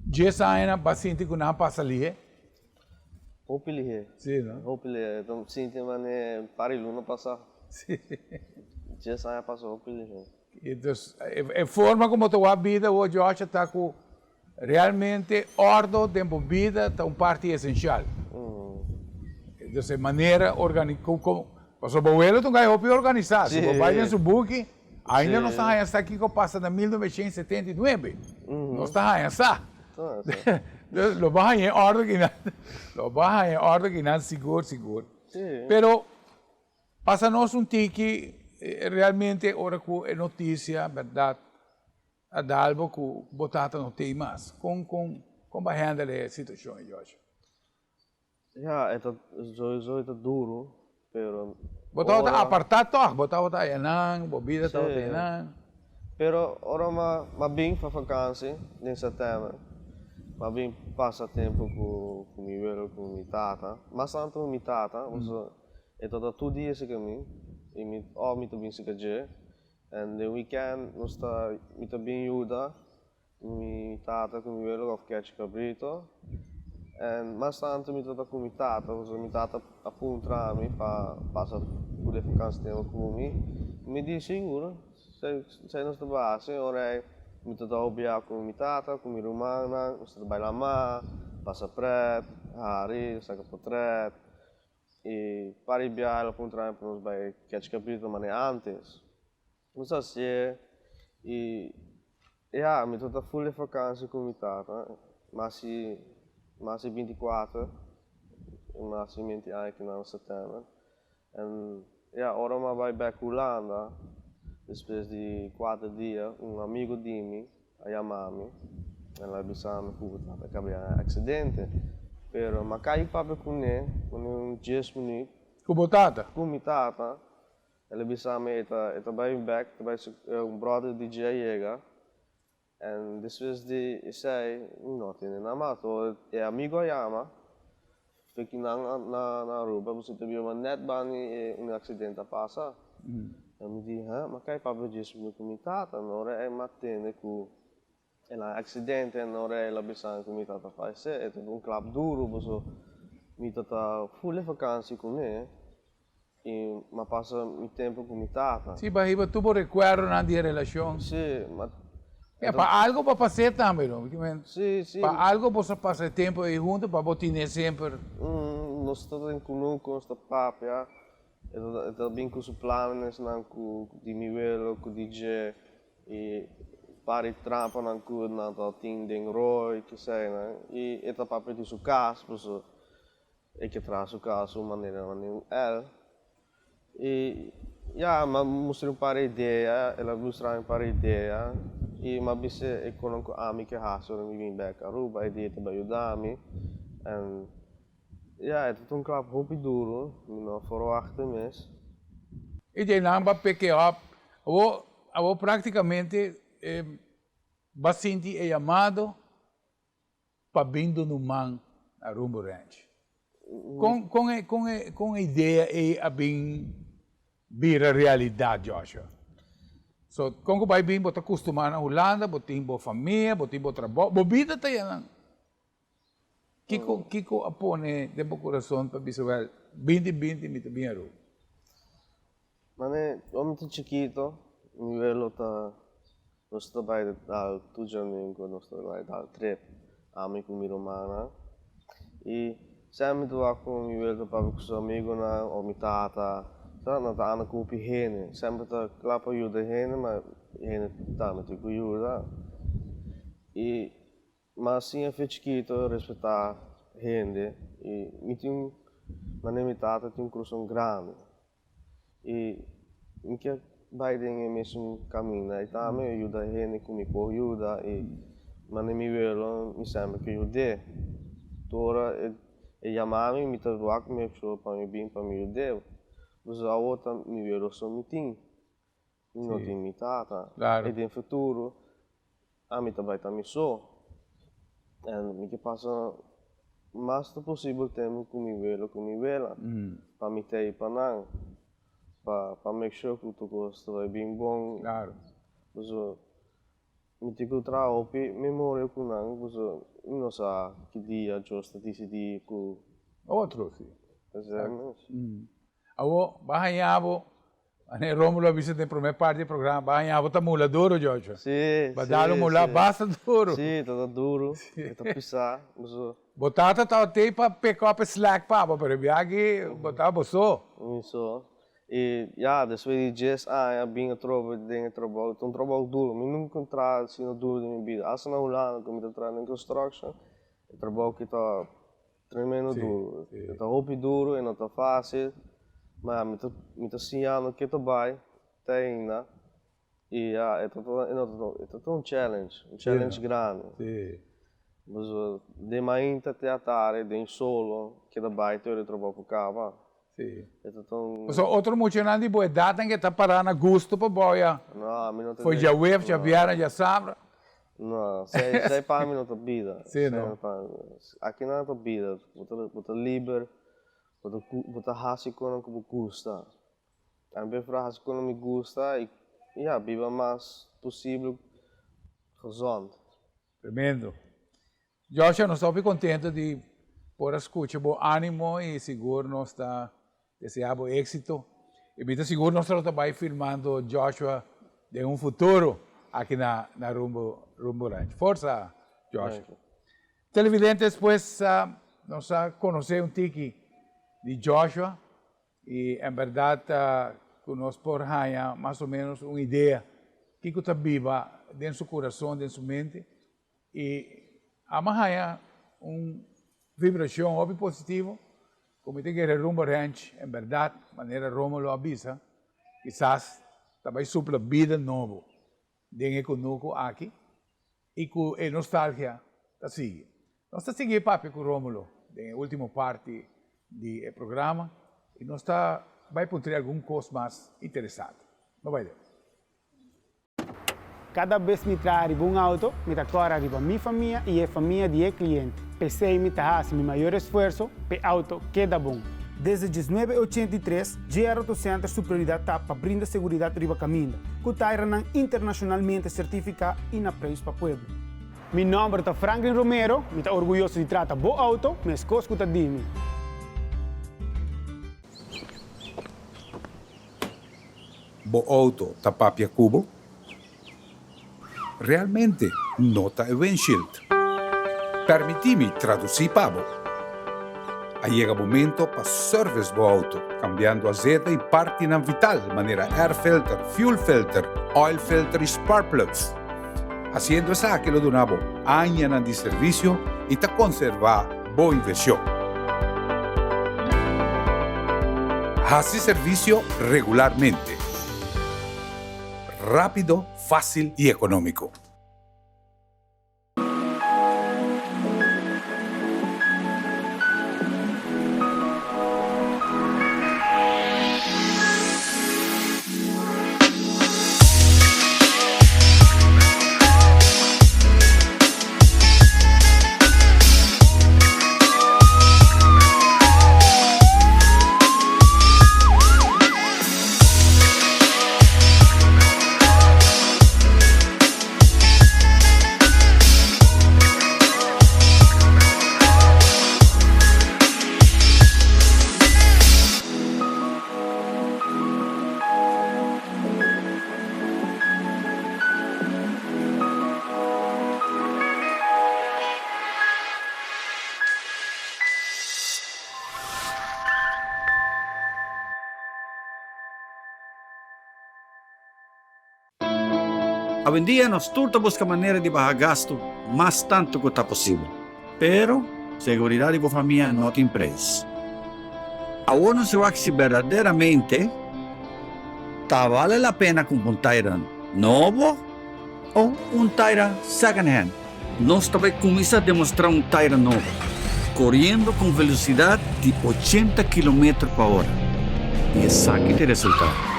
Dies añanan bo a sinti ku nan a pasa lihe? Hopi lihe. Sí, no? Hopi lihe. Ta sinti manera par di luna pasá. Sí. Dies aña pasa hopi lihe. I dus e forma ku bo ta wak bida awor Joshua ta ku realmente ordo den bo bida ta un parti esenshal. Dus e manera organi ku ku pasobra bo welo ta un gai hopi organisá. Si bo bai den su buki ainda nos ta haña sa kiko pasa na 1979. Nos ta haña sa. Dus lo bo haña e ordo kinan lo bo haña e ordo kinan sigur sigur. Pero Pasa nos un tiki realmente ora ku e notisia bèrdat a dal bo ku bo tata no tei mas. Kon kon kon bo a handle e situashon ei Joshua? Ya e ta sowieso e ta duru pero Bo tabata apartá tòg, bo tabata ayanan, bo bida tabata ayanan. Pero ora m'a bin pa vakansi den sètèmber, m'a bin pasa tempu ku mi welo ku mi tata, mas tantu mi tata pasobra e tabata tur dia serka mi i mi òf mi ta bin serka dje en den wikènt nos ta mi ta bin yuda Mi tata ku mi welo of kechi kabrito en mas tantu mi tabata ku mi tata pasobra mi tata a puntra mi pa pasa tur e vakansi tempu ku mi. Mi di sigur esei nos ta basa i ora ei mi tabata hobia ku mi tata ku mi rumannan nos tabata bai lama pasa pret hari saka potret i par di biaha el a puntra mi pa nos bai kechi kabrito manera antes. Nos a hacié y ya, mi ta ta full de vakantie cu mi tata, mas y mas y 24, mas y menti aña ki nan september. En ya, ora mi a bay bek Hulanda, despues di cuater dia, un amigo di mi a yama mi, el a bisa mi cu tata a caba di haña accidente, pero mi a cay papia cune, cune un dies minuut. Cu bo tata? Cu mi tata. El a bisa mi e ta e ta bai bek, ta bai su un brother di dje a yega en despues di esei mi no tende nada mas. So e amigo a yama peki nan na na Aruba pasobra ta biba net bani e un accidente a pasa. En mi di ha ma kai papia dje su ku mi tata no ora e mi tende ku el a accidente en ora el a bisa mi ku mi tata fayese e ta un klap duru pasobra mi tata full e vakansi kuné. I m'a pasa mi tempu ku mi tata. Sí, pa hiba tur bo rekuerdonan di e relashon. Sí, ma. Ja, pa algo bo a pas'é tambe, no? Sí, sí. Pa algo boso a pasa e tempu ei huntu pa bo tine semper. Nos ta den kunuku, nos ta papia. E ta e ta bin ku su planesnan ku di mi welo, ku di dje. I par di trampanan ku nan ta tin den roi, keseinan. I e ta papia di su kas, pasobra. E ke traha su cas un manera manera un L. Y ya, m'a mustra un par idea, el a mustra mi un par idea y m'a bis'é e konan ku ami ke hasi ora mi bin bek Aruba, e dia ta bai yuda mi. En ya, e ta un klap hopi duru, mi no a forwachta mes. E dje nan ba pick up, awor, awor praktikamente e ba sinti e yamado Pa bin duna un man na Rumbo Ranch. Kon kon e kon e kon e idea ei a bin? bira realidat, Joshua. So, kon ku bai bin bo ta kustumá na Hulanda, bo tin bo famia, bo tin bo trabou, bo bida ta yanan. Kiko, kiko a pone den bo kurason pa bisa, wèl, binti binti mi ta bin Aruba? Mane, ora mi ta chikito, mi welo ta, nos ta bai dal tur djamingo, nos ta bai dal trip, ami ku mi rumannan. I semper mi ta wak ku mi welo ta papia ku su amigunan o mi tata, sa nan ta anda ku hopi hende, semper ta kla pa yuda hende, ma hende tambe tin ku yuda. I Mas siña fe chikito respetá hende i mi tin manera mi tata tin un kurason grandi i mi ke bai den e mesun kaminda i tambe yuda hende ku mi por yuda i manera mi welo mi semper ke yud'é tur ora e yama mi mi ta wak make sure pa mi bin pa mi yud'é pasobra awor ta mi welo so mi tin. Mi no tin mi tata. I den futuro ami ta bai ta mi so. En mi ke pasa mas ta posibel tempu ku mi welo ku mi wela. Pa mi ta ei pa nan. Pa pa make sure ku tur kos ta bai bin bon. Pasobra mi tin ku traha hopi memoria ku nan pasobra mi no sa ki dia Dios ta disidí ku. Otro si. Awor bo a haña bo Ane Romulo a bisa den prome parti di programa, ba haña bo ta mula duro, Joshua. Sí, Ba dal un sí, mula sí. basta duro. Sí, ta ta duro, e ta pisá, boso. Bo tata tabata tei pa pick up e slack pa bo, pero e biaha aki bo tabata bo so. Mi so. I ya, despues di dies aña bin atrobe den e trabou, ta un trabou duro, mi nunca traha asina duro den mi bida, hasta na Hulanda ku mi ta traha den construction, e trabou aki ta Tremendo duro. E ta hopi duro, e no ta fácil, ma mi ta mi ta siñando ke ta bai te ainda i ya e ta e no ta e ta un challenge, un challenge grandi. Pasobra den mainta te atardi den solo ke ta bai te ora e trabou por kaba. E ta ta un. Pasobra otro muchanan di bo edatnan ke ta pará na gusto pa bo ya. No, ami no ta. Foi djaweps, djabièrnè, djasabra. No, esei pa mi no ta bida. Sí, no. Aki nan ta bida. Bo ta, bo ta liber, bo ta, bo ta hasi konan ku bo gusta. Ami preferá hasi konan mi gusta i ya, biba mas posibel gezond. Tremendo. Joshua, nos ta hopi contento di por a scucha bo animo y sigur nos ta desea bo exito. Y mi ta sigur nos lo ta bay filmando Joshua den un futuro aki na na Rumbo Rumbo Ranch. Forza Joshua. Televidentes, pues nos a conoce un tiki di Joshua y en berdad cu nos por haya mas o menos un idea kico ta biba den su curason, den su mente. I amo a haña un vibrashon hopi positivo ku mi ta kere Rumbo Ranch en bèrdat, manera Romulo a bisa, kisas ta bai supla bida nobo den e kunuku aki i ku e nostalgia ta sigui. Nos ta sigui papia ku Romulo den e ultimo parti di e programa i nos ta bai puntr'é algun kos mas interesante. No bai leu. Kada bes mi traha riba un auto, mi ta kòrda riba mi famia i e famia di e kliente. P'esei mi ta hasi mi mayor esfuerso p'e auto keda bon. Desde diesnuebe ochenta i tres, JR Auto Center su prioridat ta pa brinda seguridat riba kaminda, ku tairanan internashonalmente sertifiká i na preis pa pueblo. Mi nòmber ta Franklin Romero, mi ta orguyoso di trata bo auto meskos ku ta di mi. Bo auto ta papia ku bo? Realmente no ta e windshield. Permití mi tradusí pa bo. A yega momento pa service bo auto, cambiando azeta y partinan vital manera air filter, fuel filter, oil filter y spark plugs. Haciendo esaki lo duna bo añanan di servicio y ta conserva bo inversion. Haci servicio regularmente. Rápido, fácil y económico. Awendia nos tur ta buska manera di baha gastu mas tantu ku ta posibel. Pero, seguridat di bo famia no tin preis. Awor nos wak si berdaderamente ta bale la pena kumpra un taira nobo o un taira second hand. Nos ta bai kuminsá demostrá un taira nobo, koriendo ku un velosidat di ochenta kilometer pa ora. I esaki ta e resultado.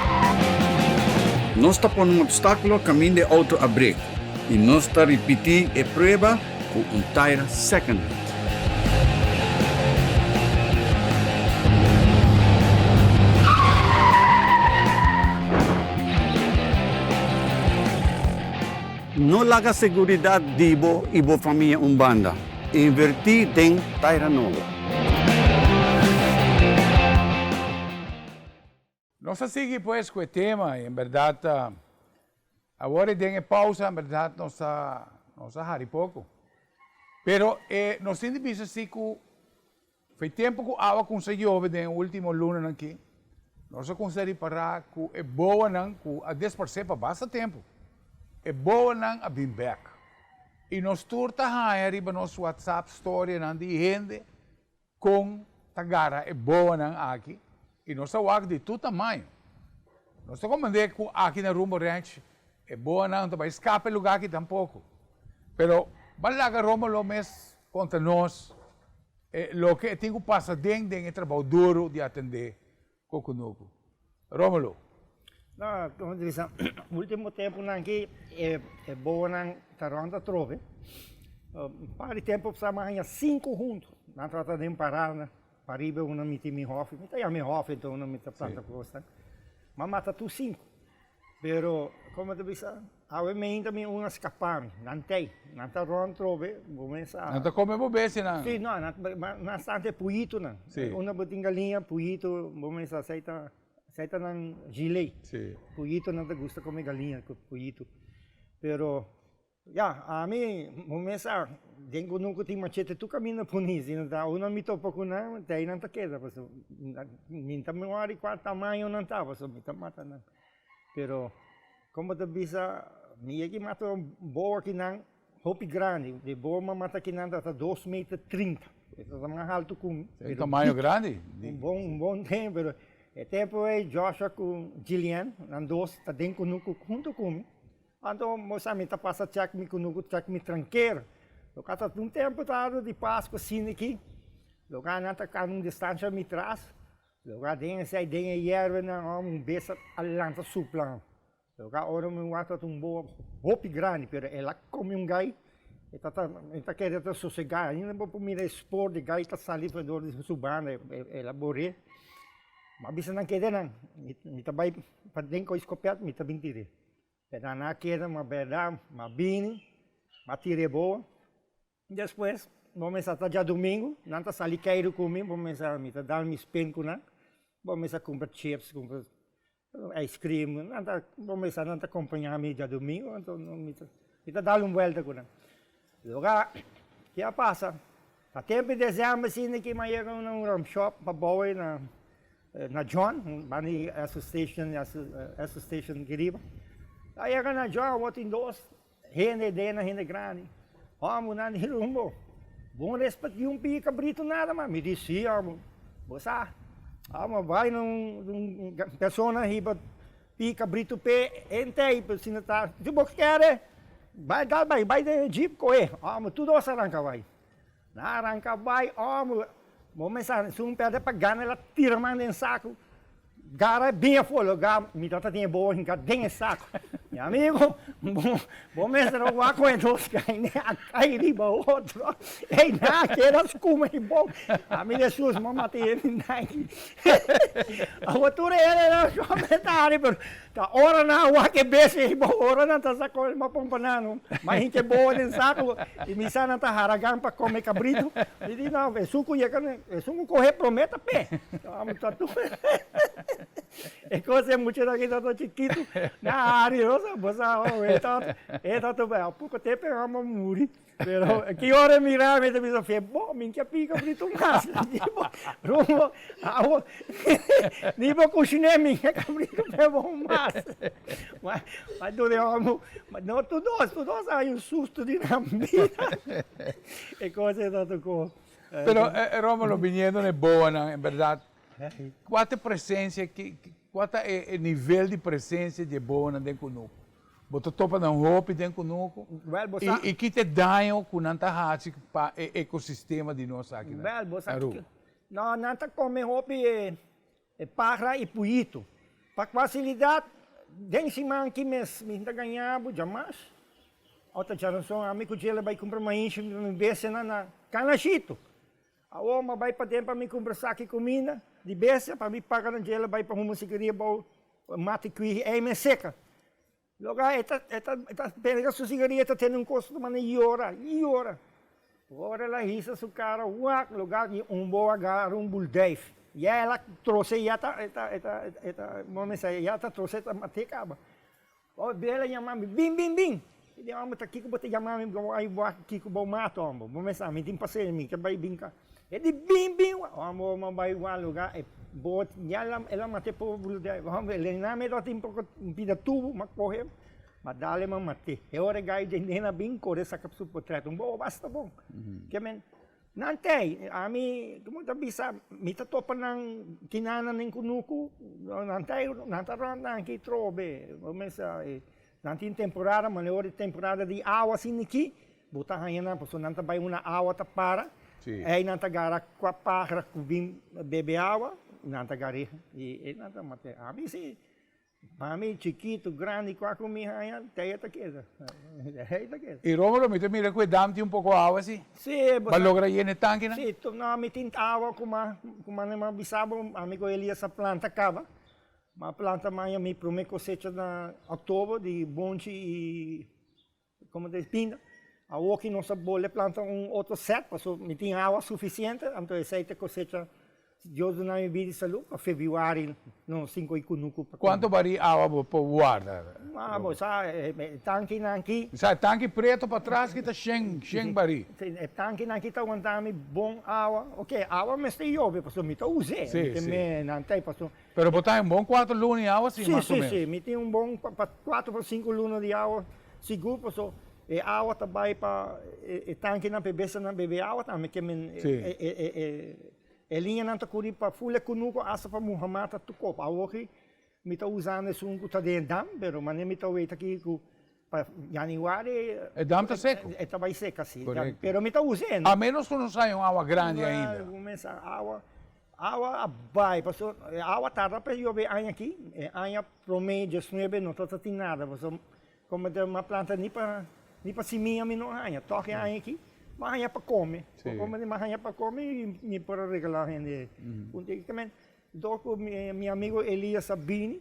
Nos ta pone un opstákulo kaminda e outo a brek i nos ta ripití e prueba ku un taira second hand. No laga seguridat di bo i bo famia un banda. Invertí den taira nobo. Nos a sigui pues cu e tema y en berdad awor den e pausa en berdad nos a nos a hari poco. Pero e nos tin di bisa si cu Fei tempu ku awa kumsa yobe den e ultimo lunanan aki, nos a kumsa ripará ku e boanan ku a desparsé pa basta tempu, e boanan a bin bèk. I nos tur ta haña riba nos WhatsApp storianan di hende kon ta gara e boanan aki i nos ta wak di tur tamaño. Nos ta komprendé ku aki na Rumbo Ranch e boanan ta bai skapa e lugá aki tampoko. Pero ban laga Rómulo mes konta nos E loke e tin ku pasa den den e trabou duru di atendé ku kunuku. Rómulo. No, komo ta bisa, ultimo tempunan aki e e boanan ta rònt atrobe. Un par di tempu sa mi a haña sinku huntu. Nan tabata den parada pariba unda mi tin mi hòfi. Mi ta yama e hòfi enton unda mi ta planta kosnan. Mi a mata tur sinku. Pero, komo ta bisa, awe meinta mi un a skapa mi. Nan tei, nan ta rònt trobe, bo mes a. Nan ta kome bo bestianan? Si, no, nan, nan sta ante puyitonan. Si. Unda bo tin galiña, puyito, bo mes a esei ta, esei ta nan gilei. Si. Puyito nan ta gusta kome galiña ku puyito. Pero, Ya, ami bo mes sa, den ku nunka tin machete tur kaminda puni, si no ta unda mi topa ku nan, te ei nan ta keda, pasobra mi ta wòri kua tamaño nan ta, pasobra mi ta mata nan. Pero, komo ta bisa, mi yega mata un boa akinan hopi grandi, di boa mi a mata akinan ta dos meter trinta, e ta mas haltu ku mi. Un tamaño grandi. Un bon, un bon tempu, pero e tempu ei Joshua ku Gillian, nan dos ta den kunuku huntu ku mi. Anto bo sa mi ta pasa chèk mi kunuku, chèk mi trankero. Loke ta un tempu tardo di Pasku asina aki, loke nan ta kana un distansha mi tras, loke den esei den e yerbanan un bes a lanta supla. Loke ora mi wak ta un boa hopi grandi, pero el a kome un gai, e ta ta e ta kere ta sosegá, ainda bo por mira e spor di gai ta sali for dor di su banda, el a bor'é. Mi a bisa nan keda nan, mi ta bai paden ku e skopèt mi ta bin tir'é. Pero nan a keda, ma berdad, m'a bini, m'a tira e boa. Despues, bo mester ta djadumingu, nan ta sali keiru ku mi, bo mester, mi ta dal mi spin ku nan, bo mester kumpra chips, kumpra ice cream, nan ta, bo mester, nan ta kompaña mi djadumingu, anto mi ta, mi ta dal un buelta ku nan. Loga, ke a pasa? Ta tempu di desèmber asina ki mi a yega na un rum shop pa bou na na John, banda di Esso Station, Esso Station aki riba. A yega na John, awor tin dos hende den, hende grandi. Hòmber, nan di rumbo, bon respetí un pia kabritu nada mas. Mi di, sí, hòmber, bo sa. Hòmber, bai na un persona hiba pia kabritu p'e henter, asina ta, si bo kere, bai dal bai, bai den e jeep kohe. Hòmber, tur dos a ranka bai. Nan a ranka bai, hòmber, bo mester si un pèrdè pa gana el a tira man den saku, gara bin afó, lo ga mi tabata tin e boa hinká den e saku. Mi amigo, bo bo mester a wak kon e dos kaine a kai riba otro, ey nan a keda skuma e bou. Ami di Hesus, bo mata hende naki. Awor tur e hendenan ta hari, pero Ta ora nan a wak e bestia ei bo, ora nan ta sa kos bo pon pa nan no. Ma hincha e boa den saku i mi sa nan ta haragan pa kome kabritu. Mi di no, esun ku yega, esun ku kohe prome ta pe. E kos e muchanan aki tabata chikitu, nan a hari nos, bo sa, oh, e tata, e tata bai, a poko tempu e mama muri. Pero ki ora e mira mi ta bisa, fe bo, mi ke pika frito mas. Ni bo, rumbo, awo, ni bo kushiné mi ke frito pe bo mas. Ma, ma tur e homo, no tur dos, tur dos a hay un susto di nan bida. E kos e tata ko. Pero Romulo, biniendo na e boanan, en berdad, Kua ta e presensia, kua ta e nivel di presensia di e boanan den kunuku? Bo ta topa nan hopi den kunuku? I ki ta e daño ku nan ta hasi pa e ekosistema di nos aki na Aruba? No, nan ta kome hopi e pagra i puyito. Pa fasilidat, den siman ki mes mi ta gaña bo djamas. Ota djaranson ami ku djela bai kumpra mainshi mi bestianan na Kanashito. Awor mi a bai paden pa mi kumpra saki kuminda di bestia pa mi paga nan djela bai pa huma sigaria bou mati kwihi ei men seka. Loga e ta e ta e ta pega su sigaria e ta tene un kos ta manda yora yora. Ora el a hisa su kara wak loga di un boa gara un bulduif ya el a trose ya ta e ta e ta e ta ya ta trose ta mate kaba. Bo bel a yama mi, Bin, bin, bin! Mi di, Homber, ta kiko bo ta yama mi? Bo a wak kiko bo mata, homber. Bo mester, mi tin paseo, mi ke bai bin ka. E di, Bin, bin! Homber, mi a bai wak luga, e bot ya el a mata e pober buluda. Homber, el na mi tabata tin poko un pida tubu, mi a kohe, mi a dal e, mi a mat'é. E ora e gai dje nena bin kore saka su potret, un bobo basta bon. Ke men, Nan tei, ami, como ta bisa, mi ta topa nan kinana den kunuku, nan tei, nan ta rond nan aki trobe, bo mester, nan tin temporada, mane ora di temporada di awa asina aki, bo ta haña nan, pasobra nan ta bai unda awa ta para, ei nan ta gara kua pagra ku bin bebe awa, nan ta gar'é, i ei nan ta mat'é. Ami si, Pa mi chikitu, grandi, kua ku mi haña, te e ta keda. Te e ta keda. I Romulo, mi ta mira ku e dam tin un poko awa si. Si, bo sa. Bo a logra yena e tankinan? Si, no, mi tin awa ku ma, ku ma mi a bisa bo, ami ku Elias a planta kaba. Mi a planta maña mi prome kosecha na oktober di bonchi i komo ta pinda. Awoki nos a bole planta un otro set, pasobra mi tin awa sufisiente, anto esei ta kosecha Si Dios duna mi bida i salú, pa febrüari nos tin ko'i kunuku pa kome. Kuantu barí awa bo por warda? Ah, bo sa, e tankinan aki. Sa, e tanki preto patras ki ta shen, shen barí. Si, e tankinan aki ta wanta mi bon awa. Oke, awa mester yobe, pasobra mi ta us'é. Si, si. Mi nan ta ei, pasobra. Pero bo ta un bon kuater luna di awa si, mas o menos? Si, si, si. Mi tin un bon pa kuater pa sinku luna di awa sigur, pasobra e awa ta bai pa e tankinan pa e bestianan bebe awa tambe. Ke men e. E liñanan ta kuri pa fula e kunuku asta pa muha mata tur kop. Awoki mi ta usando esun ku ta den e dam, pero manera mi ta weta aki ku pa yanüari E dam ta seku. E ta bai seka si. Korekto. Pero mi ta us'é. A menos ku nos haña un awa grandi ainda. Kuminsá awa, awa a bai pasobra e awa tarda pa yobe e aña aki, e aña promé diesnuebe no ta tin nada pasobra Como ta m'a planta ni pa ni pa simia mi no haña. Tòg e aña aki m'a haña pa kome. Sí. Como m'a haña pa kome i mi por a regalá hende. Un tiki tamen dor ku mi mi amigo Elias a bini,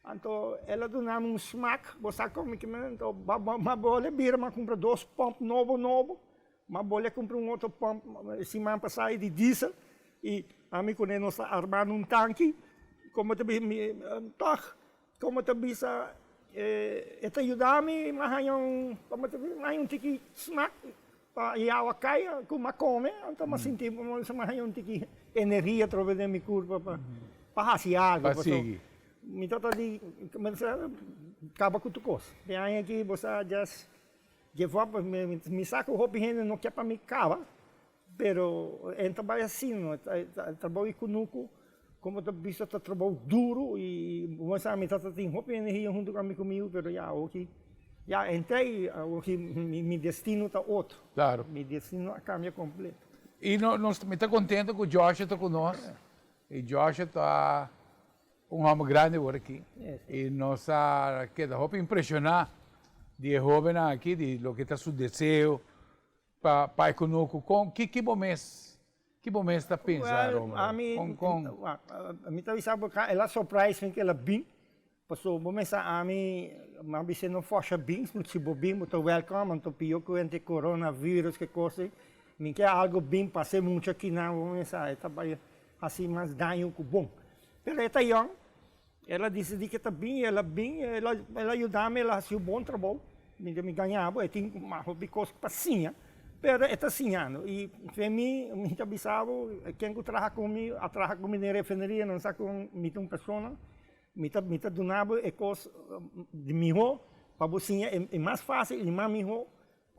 anto el a duna mi un smak, bo sa kon mi kimen, anto m'a bole bira m'a kumpra dos pòmp nobo nobo, m'a bole kumpra un otro pòmp siman pasá di diesel i ami kuné nos ta armando un tanki, como ta bisa mi tòg Como ta bisa e ta yuda mi m'a haña un como ta bisa m'a haña un tiki smak pa e awa kai ku m'a kome anto m'a sinti como si m'a haña un tiki energia atrobe den mi kurpa pa pa hasi algo Pa sigui. Mi ta ta di kuminsá kaba ku tur kos. E aña aki bo sa just give up mi sa ku hopi hende no ke pa mi kaba Pero e ta bai asina, e trabou di kunuku komo ta bisa ta trabou duru i bo sa mi tata tin hopi energia huntu ku ami kumiu pero ya awoki ya entei awoki mi destino ta otro. Claro. Mi destino a kambia kompleto. I nos mi ta kontento ku Joshua ta ku nos i Joshua ta un hòmber grandi awor aki i nos a keda hopi impreshoná di e hóbennan aki di loke ta su deseo Pa pa e kunuku kon ki ki bo mes ki bo mes ta pensa Well, Romero? ami Kon kon mi ta bisa bo ka el a surprise mi ku el a bin pasobra bo mester ami mi a bis'é no fòsha bin si bo bin bo ta wèlkòm anto pio ku hende coronavirus ke kos ei mi ke algu bin pas'é mucha kinan bo mester e ta bai hasi mas daño ku bon pero e ta yòn. El a disidí ke ta bin, el a bin, el a el a yuda mi, el a hasi un bon trabou. Mi mi gaña bo, e tin mas hopi kos pa siña, pero e ta siñando. I fe mi, mi ta bisa bo, ken ku traha ku mi, a traha ku mi den refineria, nan sa ku mi ta un persona, mi ta mi ta duna bo e kos di mihó pa bo siña e mas fásil i mas mihó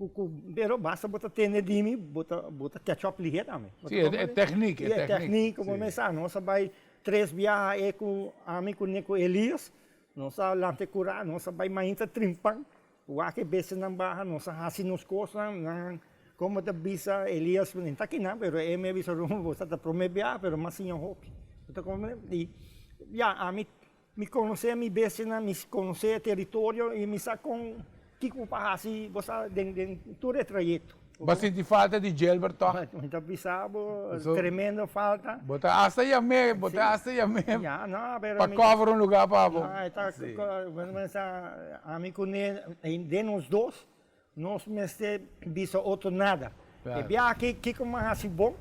Ku ku pero basta bo ta tende di mi bo ta bo ta catch up lihe tambe. Sí, e techniek, e techniek. E techniek, como mi sa, nos a bai tres biaha e ku ami ku Nico Elias, nos a lanta e kura, nos a bai mainta trimpan, wak e bestianan baha, nos a hasi nos kosnan, nan como ta bisa Elias, no ta kinan, pero e me bisa Romo bo sa ta prome biaha, pero mi a siña hopi. Bo ta comprende? I ya, ami Mi konosé mi bestianan, mi konosé e teritorio i mi sa kon kiko pa hasi bo sa den den tur e trayekto. Bo a sinti falta di Gilbert tòg? Mi ta bisa bo, tremendo falta. Bo ta asta yam'é, bo ta asta yam'é pa cover un lugá pa bo. No, e ta, bueno, sa ami kuné den nos dos nos mester bisa otro nada. E biaha aki kiko mi a hasi bon,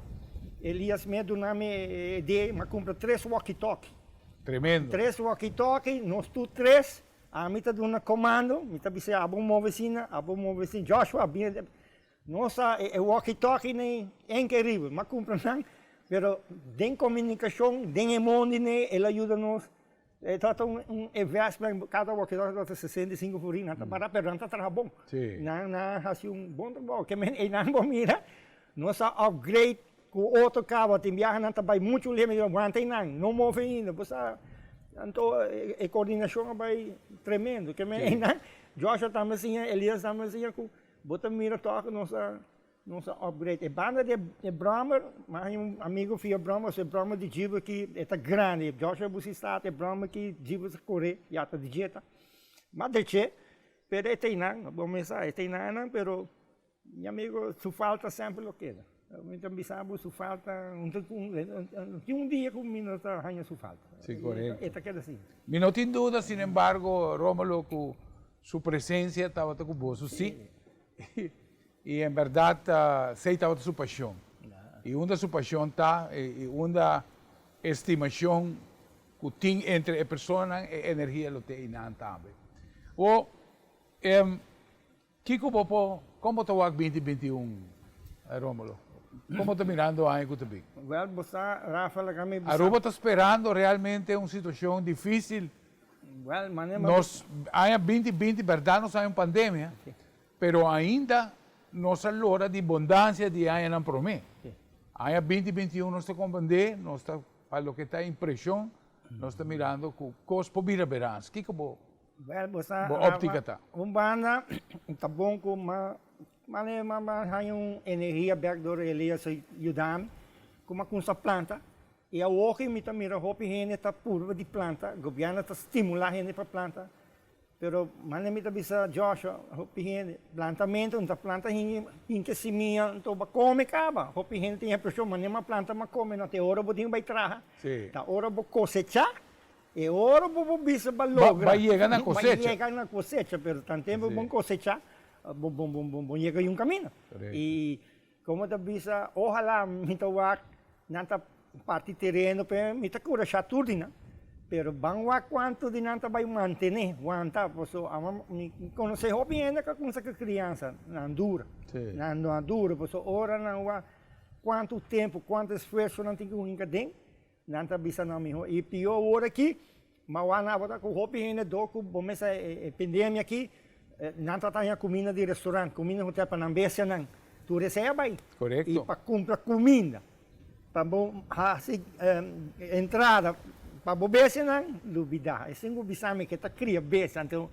Elias mi a duna mi e idea, mi a kumpra tres walkie-talkie. Tremendo. Tres walkie-talkie, nos tur tres, ami ta duna komando, mi ta bisa abo move asina, abo move asina, Joshua bin, nos a e walkie-talkie nei inkeribel, mi a kumpra nan, pero den komunikashon, den e mondi nei, el a yuda nos. E tabata un investment, kada walkie-talkie tabata 65 florin, nan ta barat pero nan ta traha bon. Nan nan a hasi un bon trabou. Ke men einan bo mira, nos a upgrade ku otro kaba, tin biaha nan ta bai muchu lihé, mi di wanta einan, no move ainda, bo sa, anto e koordinashon a bai tremendo. Ke men einan Joshua tambe a siña, Elias tambe a siña ku bo ta mira tòg nos a Nos a upgrade e banda di e brommer, mi haña un amigo fia brommer, so e brommer di Jeep aki e ta grandi, Joshua busi start e brommer aki Jeep ta kore, ya ta di djeta. Mas dreché, pero e ta einan, bo mes sa e ta einan pero mi amigo su falta semper lo keda. Mi ta bisa bo su falta, no tin un dia ku mi no ta haña su falta. Si, korekto. E ta keda asina. Mi no tin duda, sinembargo, Romolo, ku su presensia tabata ku boso, si. I en bèrdat esei tabata su pashon. I unda su pashon ta i unda e stimashon ku tin entre e personanan, e energia lo ta einan tambe. Bo, kiko bo por, kon bo ta wak binti 21, Rómulo? Kon bo ta mirando aña ku ta bin? Wèl, bo sa, Rafa, laga mi bisa. Aruba ta sperando realmente un situashon difísil. Wèl, manera. Nos, aña binti binti, bèrdat nos haña un pandemia. Pero ainda nos a lora di bondansia di e añanan promé. Aña binti 21 nos ta komprendé, nos ta, pa loke ta impreshon, nos ta mirando ku kos por bira berans. Kiko bo Wèl, bo sa, bo óptika ta? Un banda ta bon ku m'a manera m'a m'a haña un energia bèk dor Elias a yuda mi, ku m'a kumsa planta. I awoki mi ta mira hopi hende ta purba di planta, gobièrnu ta stimulá hende pa planta. Pero mane mi ta bisa Joshua, hopi hende, plantamentu no ta planta hinke simia anto bo a come caba. Hopi hende tin e impresion mane mi a planta mi a come, no, te ora bo tin bai traha, ta ora bo cosecha, e ora bo por bisa bo a logra. Bo a yega na cosecha. Bo a yega na cosecha, pero tanten bo bon cosecha, bo bo yega un camino. Y como ta bisa, ohala mi ta wak nan ta parti tereno pe mi ta kurashá tur di nan, pero ban wak kuantu di nan ta bai mantené, wanta, paso amo mi konosé hopi hende ku a kuminsá ku kriansa, nan dura, nan no a dura, paso ora nan wak kuantu tempu, kuantu esfuerso nan tin ku hinka den, Nan ta bisa nan miho. I pió awor aki, ma wak nan tabata ku hopi hende dor ku bo mester e pandemia aki, nan ta taña kuminda di restaurant, kuminda di hotel pa nan bestianan. Tur esei a bai. Korekto. I pa kumpra kuminda, pa bo hasi entrada pa bo bestianan, lubidá. Esun ku bisa mi ke ta kria bestia, anto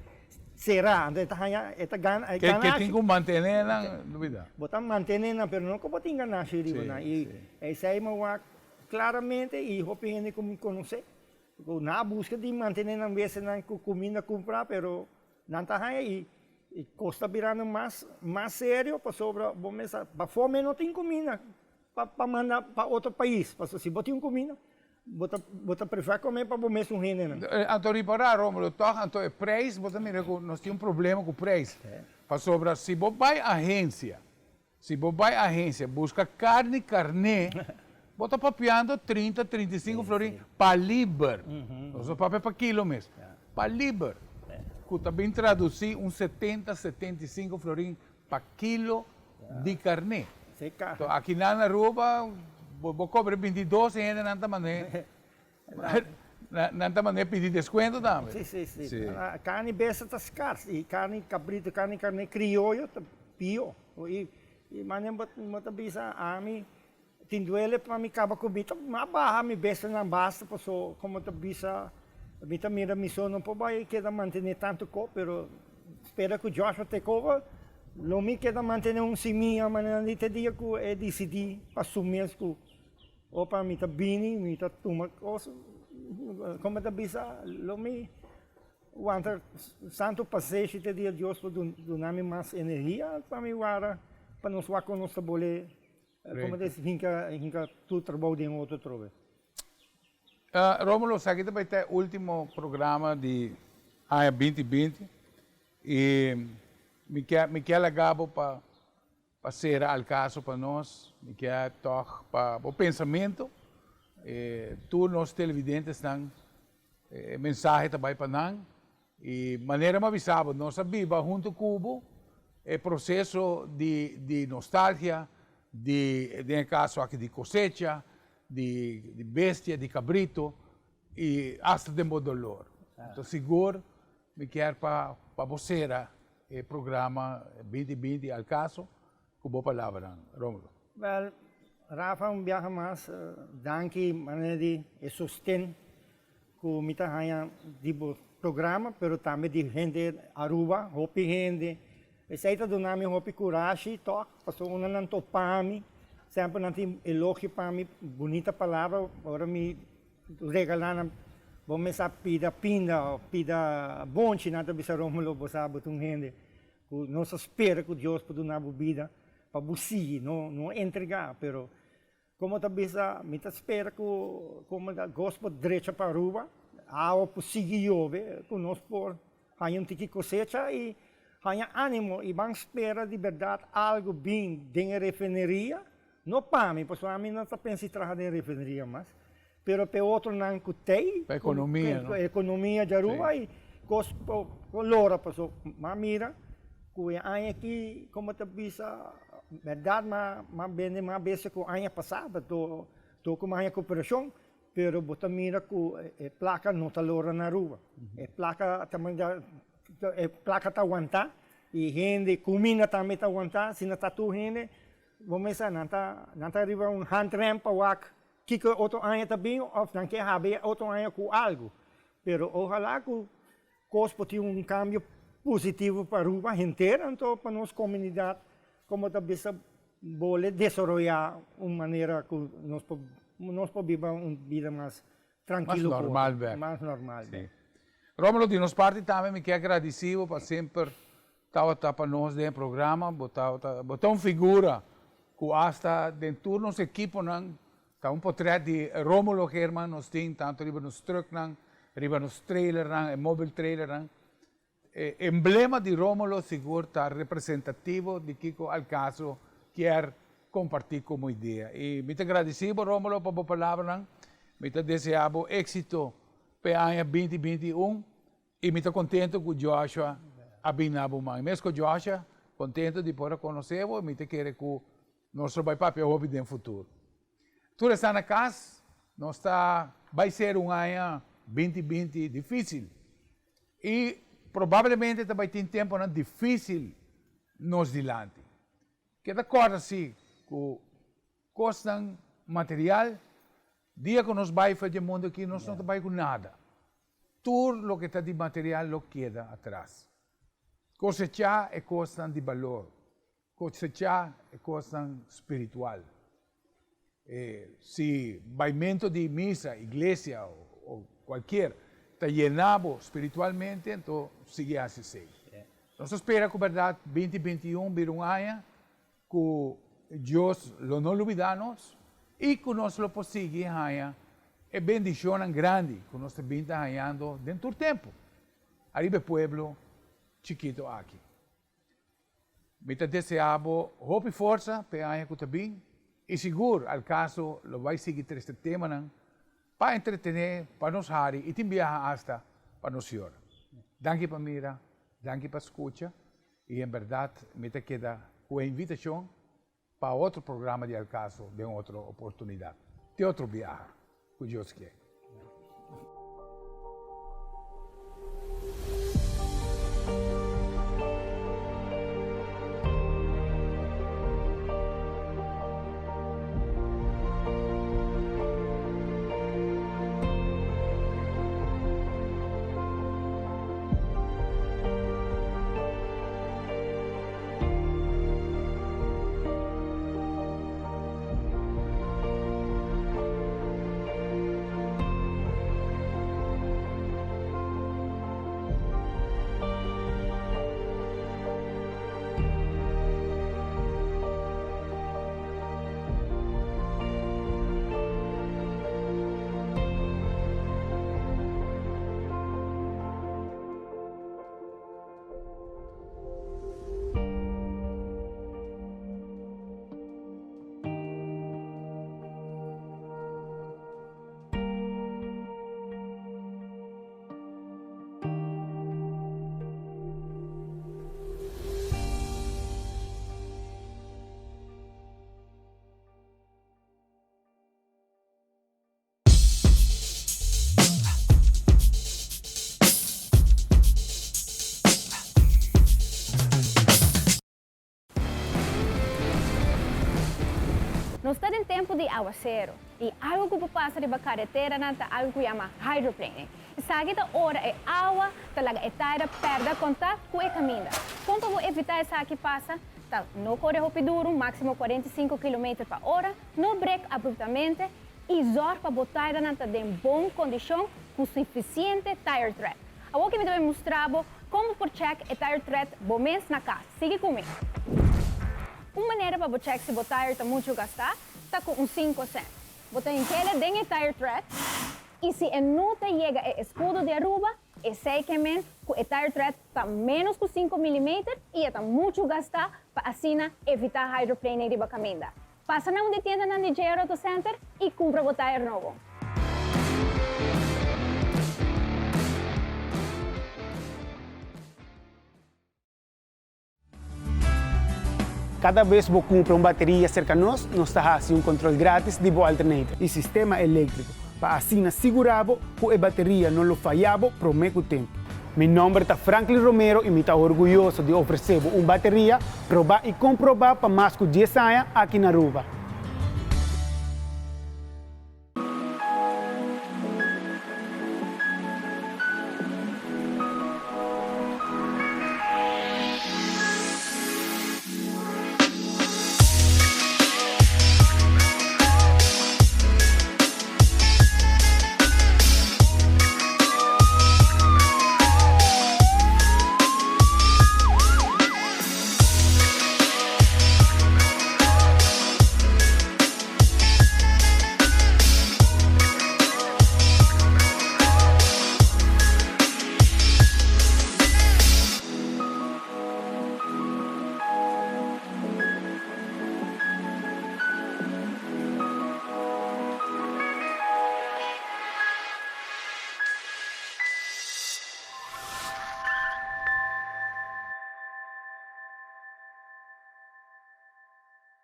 será, anto e ta haña, e ta gana Ke ganashi. tin ku mantené nan, lubidá. Bo ta mantené nan, pero no ku bo tin ganashi riba nan. I esei mi wak. Claramente y hopi hende cu mi conoce cu nan a busca di mantene nan bestianan cu cuminda cumpra pero nan ta haya y cos ta birando mas mas serio pasobra bo mes sa pafo mes no tin cuminda pa pa manda pa otro pais pasobra si bo tin cuminda bo ta bo ta prefera come pa bo mesun hendenan. Anto ripara Romulo tog anto e prijs bo ta mira cu nos tin un problema cu prijs pasobra si bo bay agencia Si bo bai agencia busca carni carné, Bo ta papiando 30, 35 florin pa liber. Nos no papia pa kilo mes. Pa liber. Ku ta bin tradusí un 70, 75 florin pa kilo di karné. To aki nan na Aruba bo bo kobra 22 e hendenan ta man'é nan ta man'é pidi deskuento tambe. Sí, sí, sí. Karni besta ta skars i karni kabritu, karni karné krioyo ta pio. I manera bo ta bisa ami Tin duele pa mi kaba ku mi ta a baha mi bestianan basta paso komo ta bisa mi ta mira mi so no por bai keda mantene tantu kos pero spera ku Joshua take over lo mi keda mantene un simia manera di te dia ku e disidi pa su mes ku opa mi ta bini mi ta tuma kos komo ta bisa lo mi wanta santu pasenshi te dia Dios por duna mi mas energia pa mi wara pa nos wak kon nos ta bole. Como ta hinca hinca tur trabou den otro trobe? Romulo, esaki ta bai ta e ultimo programa di aña binti binti y mi kier mi kier laga bo pa pa cera al caso pa nos, mi kier tog pa bo pensamento, tur nos televidentesnan e mensahe ta bai pa nan Y manera mi a bisa bo, nos a biba hunto cu bo e proceso di di nostalgia, di den e caso aki di cosecha, di di bestia, di cabrito y hasta den bo dolor. Enton sigur mi kier pa pa bo cera e programa binti binti al caso cu bo palabranan, Romulo. Wel, Rafa un biaha mas danki manera di e sosten Ku mi ta haña di bo programa pero tambe di hende Aruba, hopi hende. Esei ta duna mi hopi kurashi tòg, pasobra unda nan topa mi, semper nan tin elogio pa mi, bunita palabra, ora mi regalá nan, bo mes a pida pinda òf pida bonchi, nan ta bisa Romulo bo sa bo ta un hende ku nos a spera ku Dios por duna bo bida pa bo sigui, no no entregá, pero Como ta bisa, mi ta spera cu como ta gos por drecha pa Aruba, awa por sigui yobe, cu nos por haña un tiki cosecha y haña animo y ban spera di berdad algo bin den e refineria, no pa mi, pasobra ami no ta pensa di traha den refineria mas, pero pa e otronan cu t'ey, Pa economia, no? Pa economia di Aruba y cos por lora, pasobra m'a mira cu e aña aki, como ta bisa, Berdad m'a bende mas bese ku aña pasá, pato toko m'a haña koperashon, pero bo ta mira ku e plaka no ta lora na Aruba. E plaka ta manda, e plaka ta wantá i hende, kuminda tambe ta wantá, si no ta tur hende, bo mester nan ta nan ta riba un handrem pa wak kiko e otro aña ta bin òf nan ke habi e otro aña ku algu. Pero ohalá ku Cos por tin un cambio positivo pa Aruba henter anto pa nos comunidad como ta bisa bole desaroya un manera cu nos por nos por biba un bida mas trankilo Mas normal bek. Mas normal bek. Si. Romulo di nos parti tambe mi kier gradici bo pa semper tabata pa nos den e programa, bo tabata bo ta un figura cu hasta den tur nos ekiponan Ta un potret di Romulo Geerman nos tin tanto riba nos trucknan, riba nos trailernan, e mobile trailernan. E emblema di Romulo sigur ta representativo di kiko Alcaso kier comparti como idea. Y mi ta gradici bo Romulo pa bo palabranan, mi ta desea bo exito p'e aña 2021 y mi ta contento cu Joshua a bin na bo man. Mesco Joshua, contento di por a conoce bo y mi ta kere cu Nos lo bai papia hopi den futuro. Tur esnan na kas, nos ta bai ser un aña 2020 dificil y probablemente ta bai tin temponan dificil nos dilanti. Keda corda si cu cosnan material, dia cu nos bai for dje mundo aki nos no ta bai cu nada. Tur loke ta di material lo keda atras. Cosecha e cosnan di balor. Cosechá e cosnan spiritual. E si baimento di misa, iglesia o cualkier ta yena bo spiritualmente, anto sigui haci esey. Nos ta spera cu berdad 2021 bira un aña cu Dios lo no lubida nos y cu nos lo por sigui haña e bendicionnan grandi cu nos ta bin ta hañando den tur tempo ariba e pueblo chikito aki. Mi ta desea bo hopi forsa p'e aña ku ta bin. I sigur al kaso lo bai sigui trese temanan pa entretené, pa nos hari i tin biaha asta pa nos yora. Danki pa mira, danki pa skucha i en bèrdat mi ta keda ku e invitashon pa otro programa di Al Caso den otro oportunidat. Te otro biaha, ku Dios ke. Nos ta den tempu di awasero i algu ku por pasa riba kareteranan ta algu ku yama hydroplaning. Esaki ta ora e awa ta laga e taira pèrdè kontakt ku e kaminda. Kon pa bo evitá esaki pasa ta no kore hopi duru, máksimo 45 kilometer pa ora, no brek abruptamente i zòrg pa bo tairanan ta den bon kondishon ku sufisiente tire tread. Awor ke mi ta bai mustra bo kon bo por chèk e tire tread bo mes na kas. Sigui ku mi! Un manera pa bo chèk si bo tire ta muchu gastá ta ku un sinku sènt. Bo ta hink'ele den e tire tread i si e no ta yega e eskudo di Aruba, esei ke men ku e tire tread ta ménos ku sinku milimeter i e ta muchu gastá pa asina evitá hydroplaning riba kaminda. Pasa na un di tiendanan di JR Auto Center y cumpra bo tire nobo. Cada bes bo cumpra un bateria cerca nos, nos ta haci un control gratis di bo alternator y sistema electrico pa asina sigura bo cu e bateria no lo faya bo prome cu tempo. Mi nomber ta Franklin Romero y mi ta orguyoso di ofrece bo un bateria proba y comproba pa mas cu dies aña aki na Aruba.